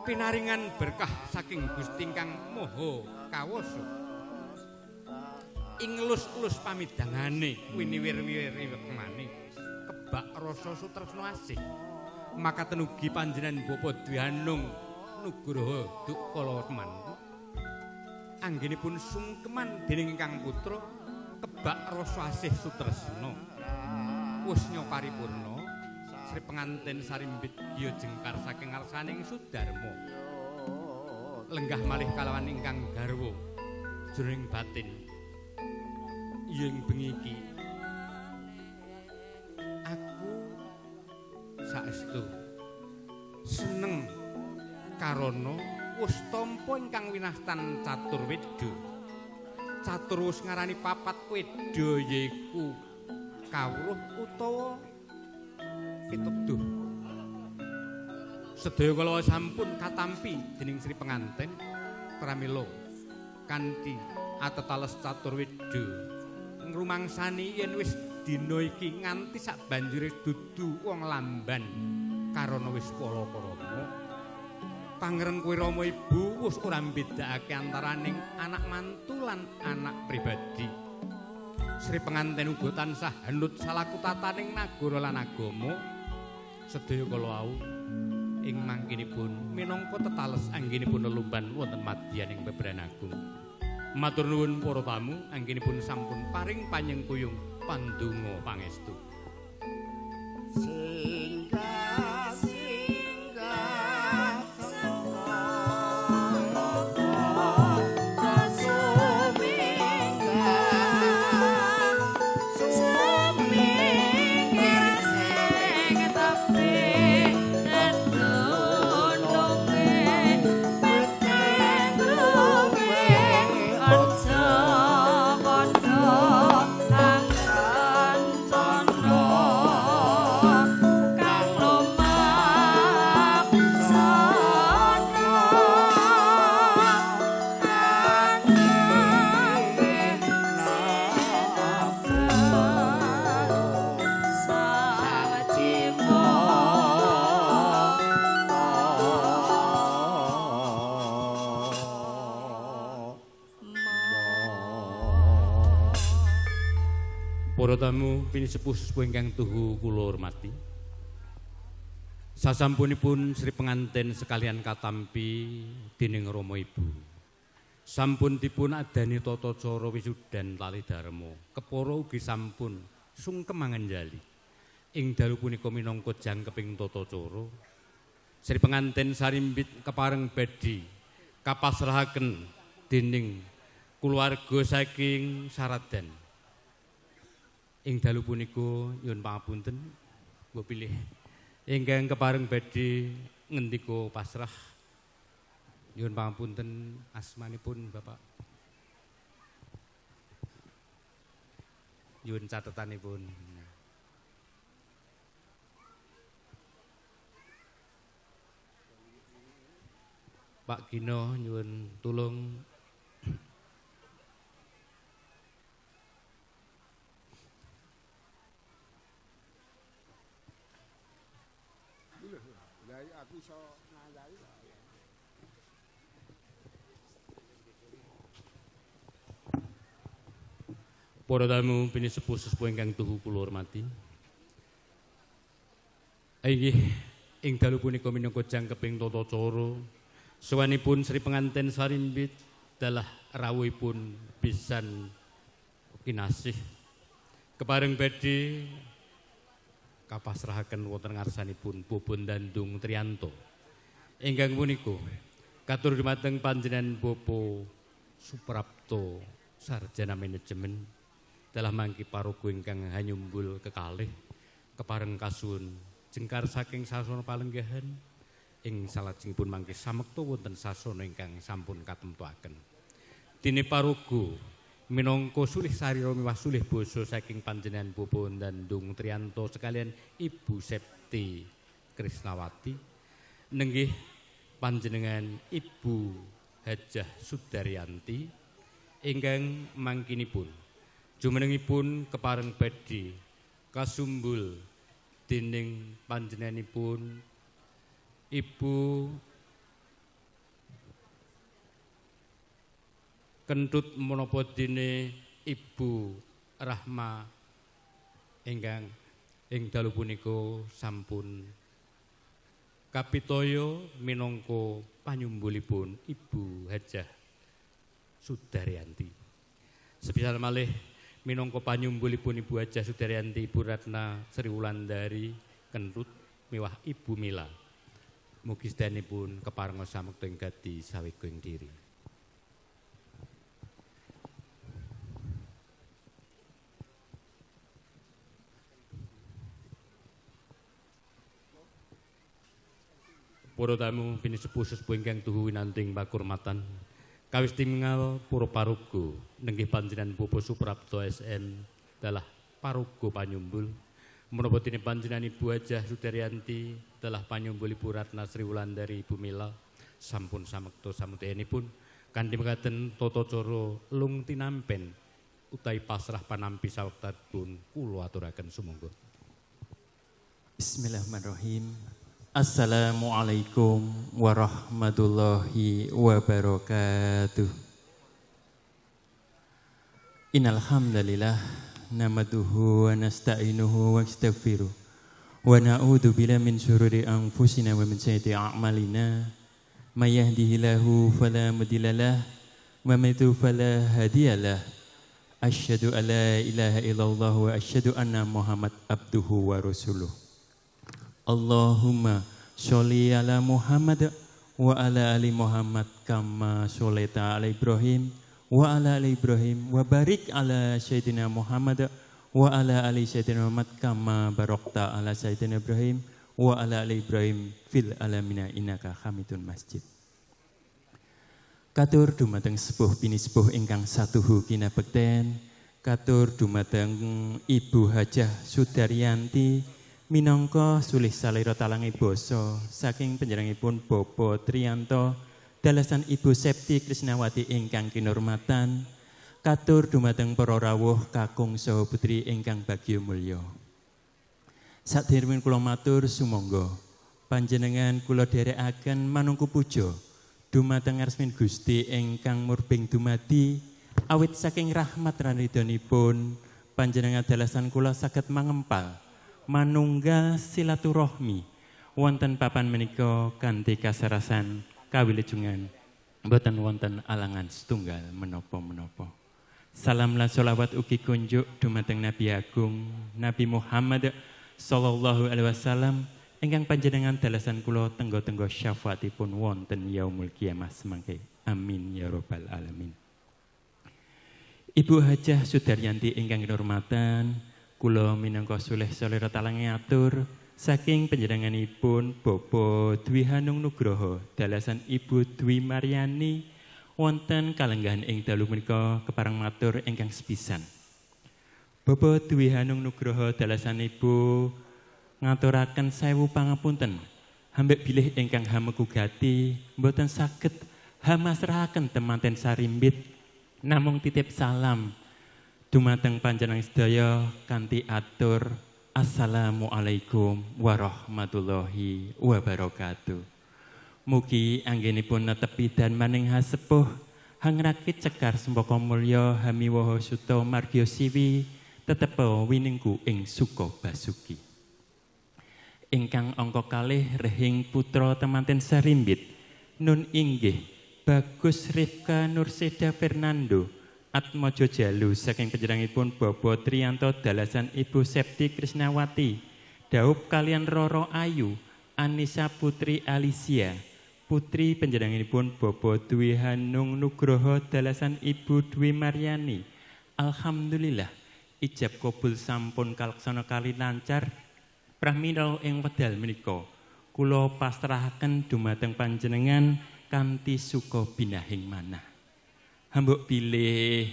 pinaringan berkah saking Gusti ingkang Maha Kawasa ing elus-elus pamidangane winiwir-wir wekmane kebak rasa sutresna asih makaten ugi panjenengan Bapa Dwi Hanung Nugroho Duk Kalarekmana anggenipun sungkeman dening ingkang putra kebak rasa asih sutresna wusnya paripurna Sri Penganten Sarimbit giya jengkar saking ngarsaning Sudarma lenggah malih kalawan ingkang garwa jroning batin yen bengi iki aku saestu seneng karana wis tampa ingkang winastan catur wedha. Catur wis ngarani papat wedha yaiku kawruh utawa pituduh. Sedaya kala sampun katampi dening Sri Penganten pramila kanthi atetales catur wedha ngrumangsani yen wis dina iki nganti sak banjure dudu wong lamban karana wis palakrama. Pangreng kuwi rama ibu wis ora mbedakake antaraning anak mantu lan anak pribadi. Sri Penganten uga tansah hanut salaku tataning nagara lan agama. Sedaya kala wau Ing mangkinipun minangka tetales anggenipun lelumban wonten madyaning beberan agung. Matur nuwun para tamu anggenipun sampun paring panyengkuyung pandonga pangestu. Para tamu pinisepuh-sepuh ingkang tuhu kula hormati. Sasampunipun Sri Penganten sekalian katampi dening Rama Ibu. Sampun dipun adani tata cara wisudan tali dharma. Kepara ugi sampun sungkem manganjali. Ing dalu punika minangka jangkeping tata cara Sri Penganten sarimbit kepareng badhe kapasrahaken dening kulawarga saking Saradan. Ing dalu punika nyuwun pangapunten mbok pilih ingkang kepareng badhe ngendika pasrah nyuwun pangapunten asmanipun Bapak nyuwun catetanipun. Pak Gino nyuwun tulung. Para tamu pinisepuh-sepuh ingkang tuhu kula hormati. Inggih ing dalu punika minangka jangkeping tata cara sowanipun Sri Penganten Sarimbit dalah rawuhipun pisan kinasih kepareng badhe kapasrahaken wonten ngarsanipun Bobon Dandung Trianto. Ingkang punika katur dumateng panjenengan Bapak Suprapto Sarjana Manajemen dalah mangki paraga ingkang hanyumbul kekalih kepareng kasuwun jengkar saking sasana palenggahan ing salajengipun mangke samekta wonten sasana ingkang sampun katemtoaken. Dene paraga minangka sulih sarira miwah sulih basa saking panjenengan Bapak Dandung Trianto sekalian Ibu Septi Krisnawati nenggih panjenengan Ibu Hajah Sudaryanti ingkang mangkinipun jumenengipun kepareng badhe kasumbul dening panjenenganipun Ibu Kentut menapa dene Ibu Rahma ingkang ing dalu punika sampun kapitaya minangka panyumbulipun Ibu Hajah Sudaryanti. Sepisan malih minangka panyumbulipun Ibu Hajah Sudaryanti, Ibu Ratna Sri Wulandari Kentut miwah Ibu Mila. Mugi sedayanipun keparenga samekta ing gati sawega ing diri. Para tamu pinisepuh-sepuh ingkang tuhu winanting pakurmatan. Kawis tingal para paraga nenggih panjenengan Bapak Suprapto SM dalah paraga panyumbul. Menapa dene panjenengan Ibu Hajah Sudaryanti dalah panyumbul Ibu Ratna Sri Wulandari Ibu Mila sampun samekta samudayanipun kanthi mekaten tata cara lung tinampen utawi pasrah panampi sawektanipun kula aturaken sumangga. Bismillahirrahmanirrahim. Assalamualaikum warahmatullahi wabarakatuh. Innal hamdalillah nahmaduhu wa nasta'inuhu wa nastaghfiruh Wa na'udzu billahi min syururi anfusina wa min sayyiati a'malina. May yahdihillahu fala mudhillalah wa may yudlil fala hadiyalah. Asyhadu an la ilaha illallah wa asyhadu anna Muhammad abduhu wa rasuluh. Allahumma sholli ala Muhammad wa ala ali Muhammad kama sholaita ala Ibrahim wa ala ali Ibrahim wa barik ala Sayyidina Muhammad wa ala ali Sayyidina Muhammad kama barakta ala Sayyidina Ibrahim wa ala ali Ibrahim fil alamina innaka Hamidun Majid. Katur dumateng sepuh pinisepuh ingkang satuhu kinabekten, katur dumateng Ibu Hajah Sudaryanti minangka sulih salira talange basa saking panjenenganipun Bapak Trianto dalasan Ibu Septi Krisnawati ingkang kinurmatan, katur dumateng para rawuh kakung saha putri ingkang bagya mulya. Saderengipun kula matur sumangga panjenengan kula dherekaken manungku puja dumateng ngarsaning Gusti ingkang murbeng dumadi awit saking rahmat lan ridhonipun panjenengan dalasan kula saged mangempal manunggal silaturahmi wonten papan menika kanthi kasarasan kawilujengan boten wonten alangan setunggal menapa-menapa. Salam lan sholawat ugi kunjuk dumateng Nabi Agung Nabi Muhammad sallallahu alaihi wasallam ingkang panjenengan dalasan kula tenggo-tenggo syafaatipun wonten yaumul kiamah semangke. Amin ya rabbal alamin. Ibu Hajah Sudaryanti ingkang kinurmatan, kula minangka sulih salira talange atur saking panjenenganipun Bapak Dwi Hanung Nugroho dalasan Ibu Dwi Maryani wonten kalenggahan ing dalu menika kepareng matur ingkang sepisan. Bapak Dwi Hanung Nugroho dalasan Ibu ngaturaken sewu pangapunten hambek bilih ingkang hameku gati mboten saged hamasrahaken temanten sarimbit namung titip salam dumateng panjenengan sedaya kanthi atur assalamualaikum warahmatullahi wabarakatuh. Mugi anggenipun netepi dan maning hasepuh hangrakit cekar sembaka mulya hamiwaha suta margya siwi tetepa winingku ing suka basuki. Ingkang angka kalih rehing putra temanten sarimbit nun inggih Bagus Rifka Nurseda Fernando Atmojo Jalu saking panjenenganipun Bapak Trianto dalasan Ibu Septi Krisnawati daup kalian Roro Ayu Anissa Putri Alicia putri panjenenganipun Bapak Dwi Hanung Nugroho dalasan Ibu Dwi Maryani. Alhamdulillah ijab kabul sampun kalaksana kali lancar pramila ing wedal menika kula pasrahaken dumateng panjenengan kanthi suka binahing manah. Hambuk bilih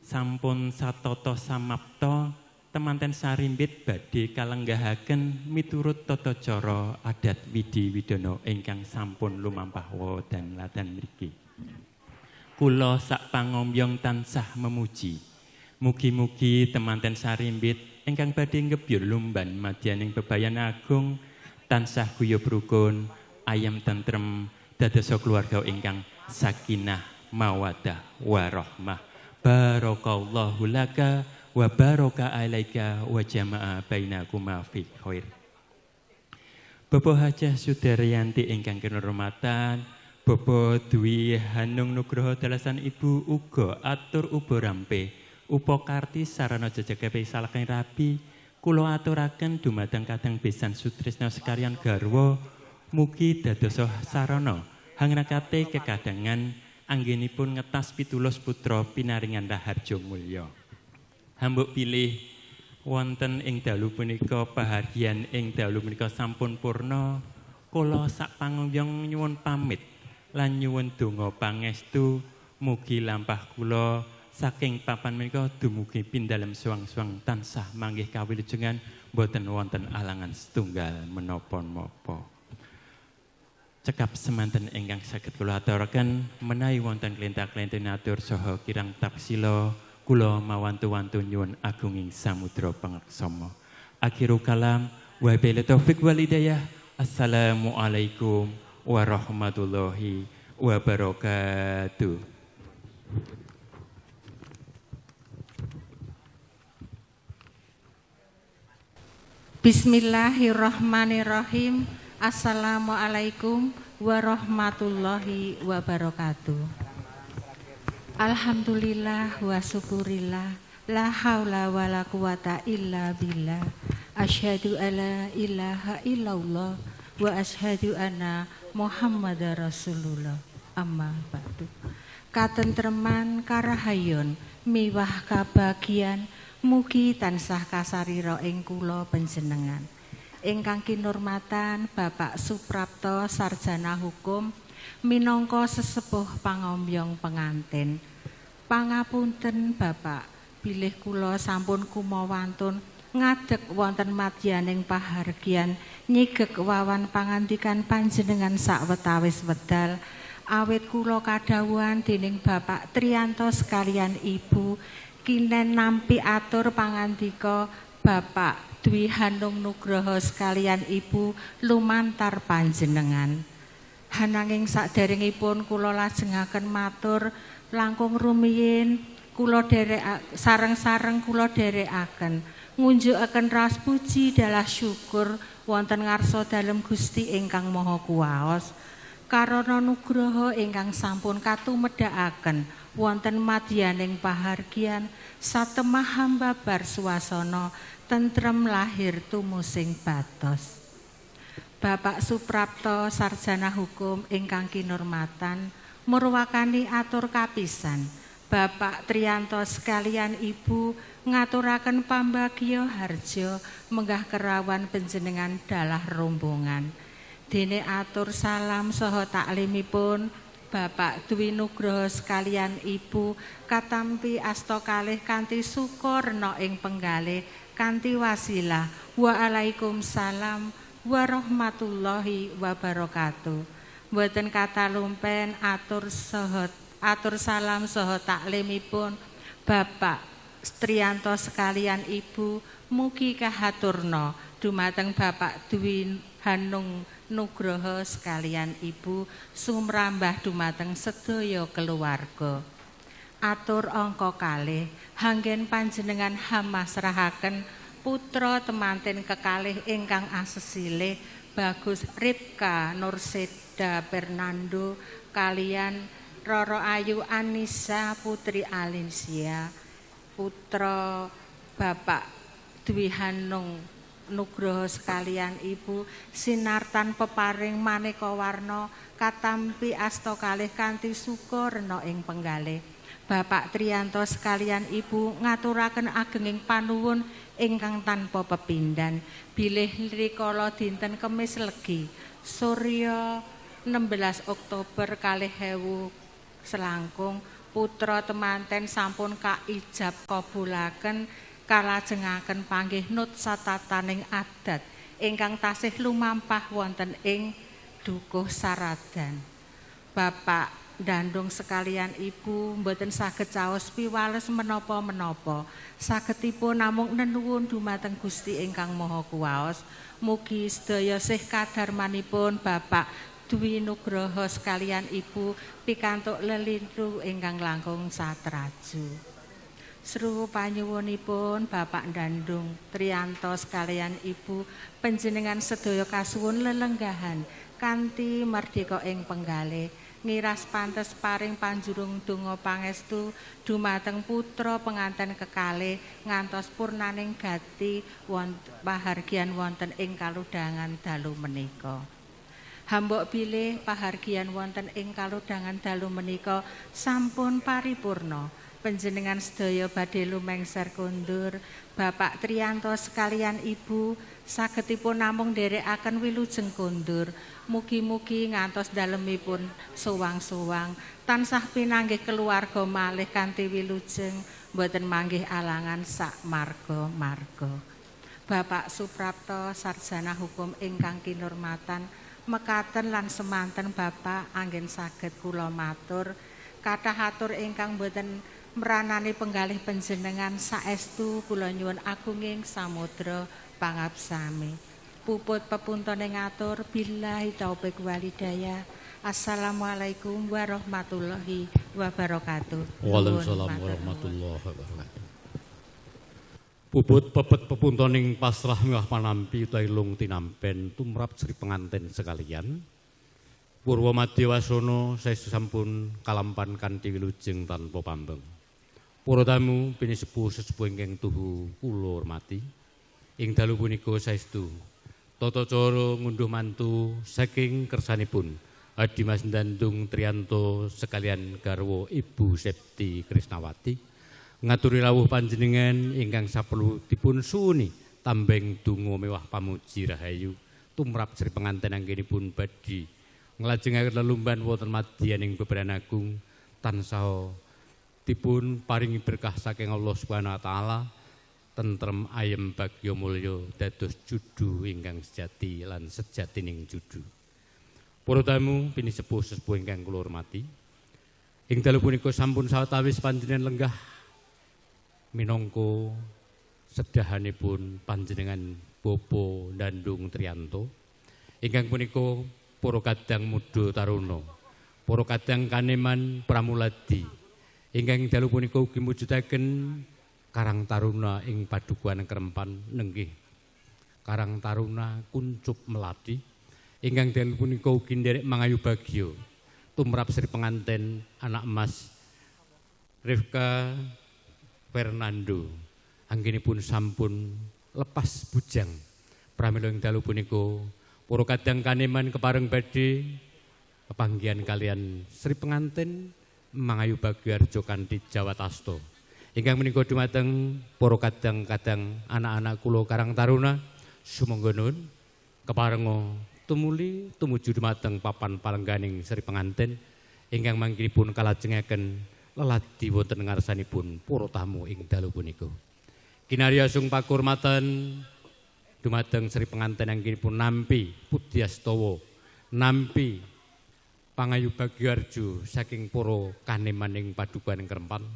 sampun satata samapta temanten sarimbit badhe kalenggahaken miturut tata cara adat widi widana ingkang sampun lumampah dan ladan mriki. Kula sak pangombyong tansah memuji. Mugi-mugi temanten sarimbit ingkang badhe ngebyur lumban madyaning bebayan agung tansah guyub rukun, ayem tentrem, dadosa keluarga ingkang sakinah mawadah warahmah. Barakallahu laka wa baraka alaika wa jama'a bainakuma fi khair. Bapak Hajah Sudaryanti ingkang kinurmatan, Bapak Dwi Hanung Nugroho dalasan Ibu uga atur uba rampe upakarti sarana jejeke salakaning rabi kula aturaken dumateng kadang besan sutrisna sekalian garwa mugi dadosa sarana hangrakate kekadangan anggenipun ngetas pitulus putra pinaringan raharja mulya. Hambuk pilih wonten ing dalu punika pahargyan ing dalu punika sampun purna, kula sak pangunjung nyuwun pamit lan nyuwun donga pangestu mugi lampah kula saking papan menika dumugi pindalem suwang-suwang tansah manggih kawilujengan boten wonten alangan setunggal menapa-napa. Cekap semanten ingkang saged kula aturaken menawi wonten klenta-klente atur saha kirang taksila kula mawantu-wantu nyuwun agunging samudra pangaksama. Akhiru kalam wa billahi taufik wal hidayah. Assalamualaikum warahmatullahi wabarakatuh. Bismillahirrahmanirrahim. Assalamualaikum warahmatullahi wabarakatuh. Alhamdulillah wa syukurillah. La haula wa la quwata illa billah. Asyhadu alla ilaha illallah wa asyhadu anna Muhammadar Rasulullah. Amma ba'du. Katentreman karahayon miwah kabagian mugi tansah kasarira ing kula panjenengan. Ingkang kinurmatan Bapak Suprapto, Sarjana Hukum, minangka sesepuh pangombyong pengantin. Pangapunten, Bapak, bilih kula sampun kumawantun ngadeg wonten madyaning pahargyan nyigek wawan pangandikan panjenengan sawetawis wedal, awit kula kadhawuhan dening Bapak Trianto sekalian Ibu kinen nampi atur pangandika Bapak Dwi Hanung Nugroho sekalian Ibu lumantar panjenengan. Hananging saderengipun kula lajengaken matur langkung rumiyin, kula derek sareng-sareng kula dherekaken ngunjukaken raos puji dalah syukur wonten ngarsa dalem Gusti ingkang Maha Kuwaos karana nugroho ingkang sampun katumedhakaken wonten madyaning pahargyan satemah hambabar suasana tentrem lahir tumusing batos. Bapak Suprapto, Sarjana Hukum, ingkang kinurmatan, murwakani atur kapisan. Bapak Trianto sekalian Ibu ngaturaken pambagya harja menggah kerawan panjenengan dalah rombongan. Dene atur salam saha taklimipun Bapak Dwi Nugroho sekalian Ibu katampi asta kalih kanthi suka rena ing penggalih kanthi wasilah waalaikumsalam warahmatullahi wabarakatuh. Mboten katalumpen atur salam saha taklimipun Bapak Trianto sekalian Ibu mugi kahaturna dumateng Bapak Dwi Hanung Nugroho sekalian Ibu sumrambah dumateng sedaya keluarga. Atur angka kalih, hanggen panjenengan hamasrahaken putra temanten kekalih ingkang asesilih Bagus Ripka Nurseda Fernando kalian Roro Ayu Anissa Putri Alinsia, putra Bapak Dwi Hanung Nugroho sekalian Ibu, sinartan peparing maneka warna katampi asta kalih kanthi suka rena ing penggalih. Bapak Trianto sekalian Ibu ngaturaken agenging panuwun ingkang tanpa pepindhan bilih rikala dinten Kemis Legi, Surya 16 Oktober 2000 selangkung, putra temanten sampun kaijab kabulaken kalajengaken panggih nut satataning adat ingkang tasih lumampah wonten ing Dukuh Saradan. Bapak Dandung sekalian Ibu mboten saged caos piwales menapa-menapa. Sagetipun namung nenuwun dumateng Gusti ingkang Maha Kuwaos. Mugi sedaya sih kadarmanipun Bapak Dwi Nugroho sekalian Ibu pikantuk lelintu ingkang langkung satraju. Seru panyuwunipun Bapak Dandung Trianto sekalian Ibu, panjenengan sedaya kasuwun lelenggahan kanthi merdeka ing penggalih, ngiras pantes paring panjurung donga pangestu dumateng putra penganten kekalih ngantos purnaning gati wonten pahargyan wonten ing kalodhangan dalu menika. Hambok bilih pahargyan wonten ing kalodhangan dalu menika sampun paripurna, panjenengan sedaya badhe lumengser kondur. Bapak Trianto sekalian Ibu sagetipun namung nderekaken wilujeng kondur. Mugi-mugi ngantos dalemipun sowang-sowang tansah pinanggih keluarga malih kanthi wilujeng, mboten manggih alangan sak marga-marga. Bapak Suprapto, Sarjana Hukum, ingkang kinurmatan, mekaten lan semanten, Bapak, anggen saged kula matur. Kathah atur ingkang boten meranani penggalih panjenengan, saestu kula nyuwun agunging samudra pangapsami. Puput pepuntone ngatur, billahi taufik walhidayah. Assalamualaikum warahmatullahi wabarakatuh. Waalaikumsalam warahmatullahi wabarakatuh. Puput pepet pepuntoning pasrah miwah panampi utawi lung tinampen tumrap sri penganten sekalian. Purwa madya wasana saestu sampun kalampan kanthi wilujeng tanpa pambeng. Para tamu pinisepuh sesepuh ingkang tuhu kula hormati. Ing dalu punika saestu tata cara ngunduh mantu saking kersanipun Adi Mas Dandung Trianto sekalian garwa Ibu Septi Krisnawati. Ngaturi rawuh panjenengan ingkang saperlu dipun suwuni tambeng donga mewah pamuji rahayu tumrap sri penganten anggenipun badhe nglajengaken lelumban wonten madyaning bebrayan agung tansah dipun paringi berkah saking Allah Subhanahu wa taala tentrem ayem bagya mulya dados judu ingkang sejati lan sejatining judu. Para tamu pinisepuh sesepuh ingkang kula hormati, ing dalu punika sampun sawetawis panjenengan lenggah minangka sedahanipun panjenengan Bapak Dandung Trianto ingkang punika para kadang muda taruna, para kadang kaneman pramuladi ingkang dalu punika ugi mujudaken Karang Taruna ing Padukuhan Krempan nenggih Karang Taruna Kuncup Melati ingkang dalu punika ugi nderek mangayu bagya tumrap sri penganten anak emas Rifka Fernando anggenipun sampun lepas bujang. Pramila ing dalu punika para kadang kaneman kepareng badhe pepanggihan kalian sri penganten mangayu bagya arjo kanthi jawatasta. Ingkang menika dumateng para kadang-kadang anak-anak kula Karang Taruna sumangga nuwun keparenga tumuli tumuju dumateng papan palengganing sri penganten ingkang mangkinipun kalajengaken leladi wonten ngarsanipun para tamu ing dalu punika. Kinarya sung pakurmatan dumateng sri penganten anggenipun nampi pudyastawa, nampi pangayu bagya arjo saking para kaneman ing Padukuhan Krempan.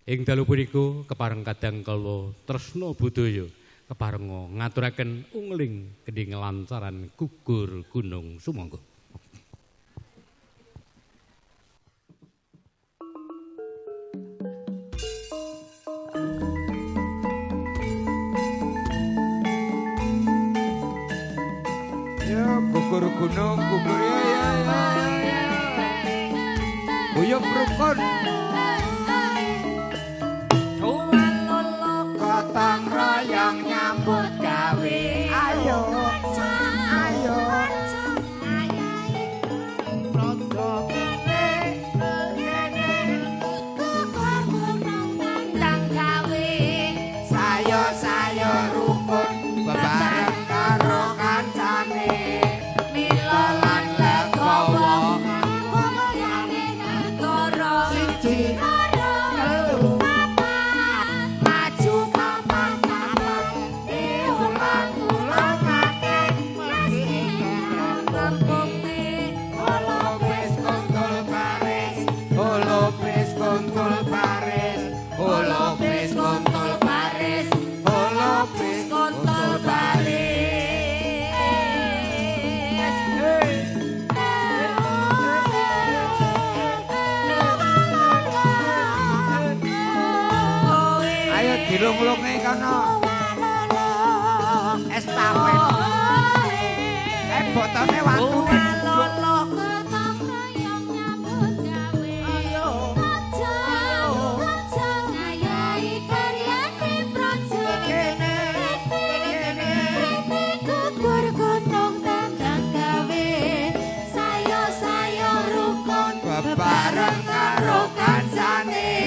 Ing dalu punika kepareng kadang kala tresna budaya keparenga ngaturaken ungling kendhi lancaran gugur gunung sumangga. Gugur gunung, gugur ya ya ya ya. Guyub rukun. Tuan lolo gotong royong nyambut gawe. Ayo, ayo. Rodo kene, kene. Gugur gunung tandang gawe. Sayo sayo rukun bebareng karo kancane. Dilung-lunge kono. Estafet. Botone watune. Gotong royong nyambut gawe. Ayo, ngayahi karyane praja. Kene, kene, gugur gunung tandang gawe. Sayo-sayo rukun bebareng karo kancane.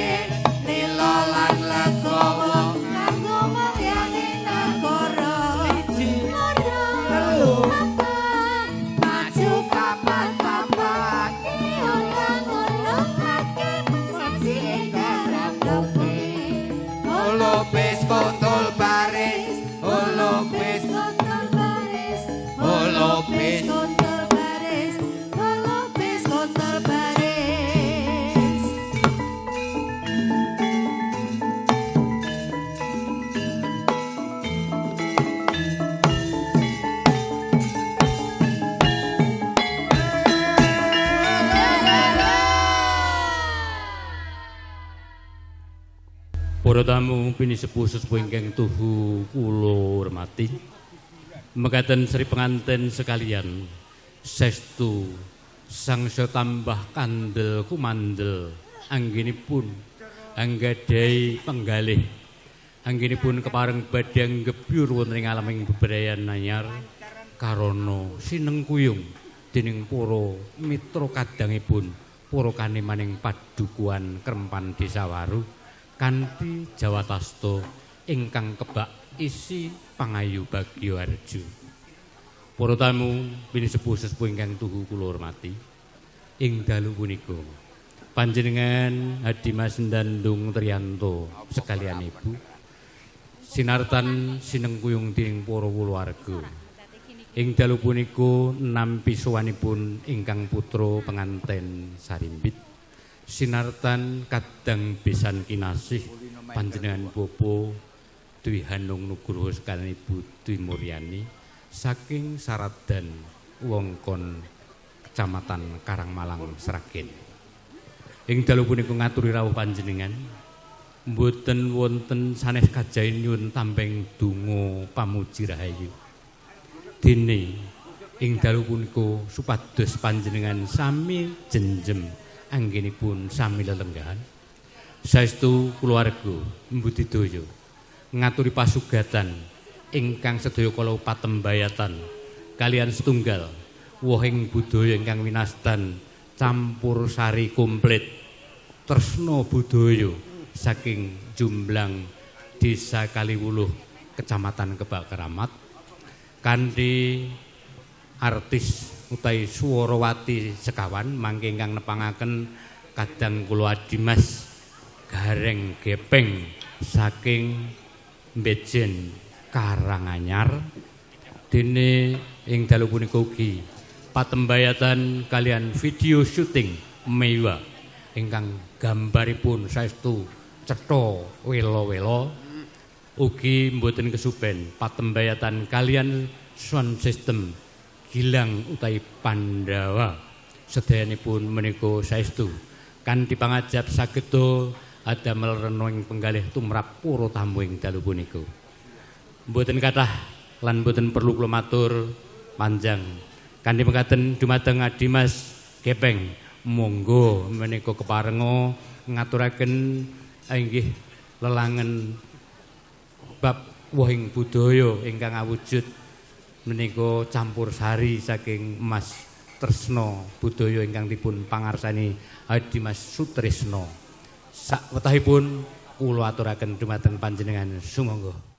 Lilo lan legowo kanggo mulyane nagara. Siji, loro, telu, papat, maju papat papat. Diulang-ulangake siji karampungke. Holopis kontol baris, holopis kontol baris, holopis kontol baris, holopis kontol baris. Para tamu pinisepuh sesepuh ingkang tuhu kula hormati. Mekaten sri penganten sekalian, saestu sangsa tambah kandel kumandel anggenipun anggadhahi penggalih, anggenipun kepareng badhe gebyur wonten ing alaming bebrayan anyar karana sinengkuyung dening para mitra kadangipun, para kanemaning padukuhan Krempan Desa Waru kanthi jawatasta ingkang kebak isi pangayu bagya harjo. Para tamu pinisepuh sesepuh ingkang tuhu kula hormati, ing dalu punika panjenengan Hadimas Dandung Trianto sekalian ibu sinartan sinengkuyung dening para kulawarga. Ing dalu punika nampi sowanipun ingkang putra penganten sarimbit sinartan kadang besan kinasih panjenengan Bapak Dwi Hanung Nugroho sekalian Ibu Dwi Muryani saking Saradan wewengkon Kecamatan Karangmalang, Sragen. Ing dalu punika ngaturi rawuh panjenengan mboten wonten sanes kajahen nyuwun tampeng donga pamuji rahayu. Dene ing dalu punika supados panjenengan sami jenjem anggenipun sami lelenggahan. Saestu kulawarga mbudidaya ngaturi pasugatan ingkang sedaya kala patembayatan kalian setunggal wohing budaya ingkang winastan campur sari komplit tresna budaya saking Jomblang, Desa Kaliwuluh, Kecamatan Kebak Keramat, kanthi artis utawi Swarawati sekawan mangke ingkang nepangaken kadang kula Adimas Gareng Gepeng saking Bejen, Karanganyar. Dene ing dalu punika ugi patembayatan kalian video syuting mewah ingkang gambaripun saestu cetha wela-wela, ugi mboten kesupen patembayatan kalian sound system Gilang utawi Pandawa. Sedayanipun menika saestu kanthi pangajap sageda adamel rena ing penggalih tumrap para tamu ing dalu punika. Mboten kathah lan mboten perlu kula matur panjang. Kanthi mekaten dumateng Adimas Gepeng, monggo menika keparenga ngaturaken inggih lelangen bab wohing budaya ingkang awujud menika campur sari saking Mas Tresno budaya ingkang dipun pangarsani Adimas Sutrisno. Sakwetahipun kula aturaken dumateng panjenengan, sumangga.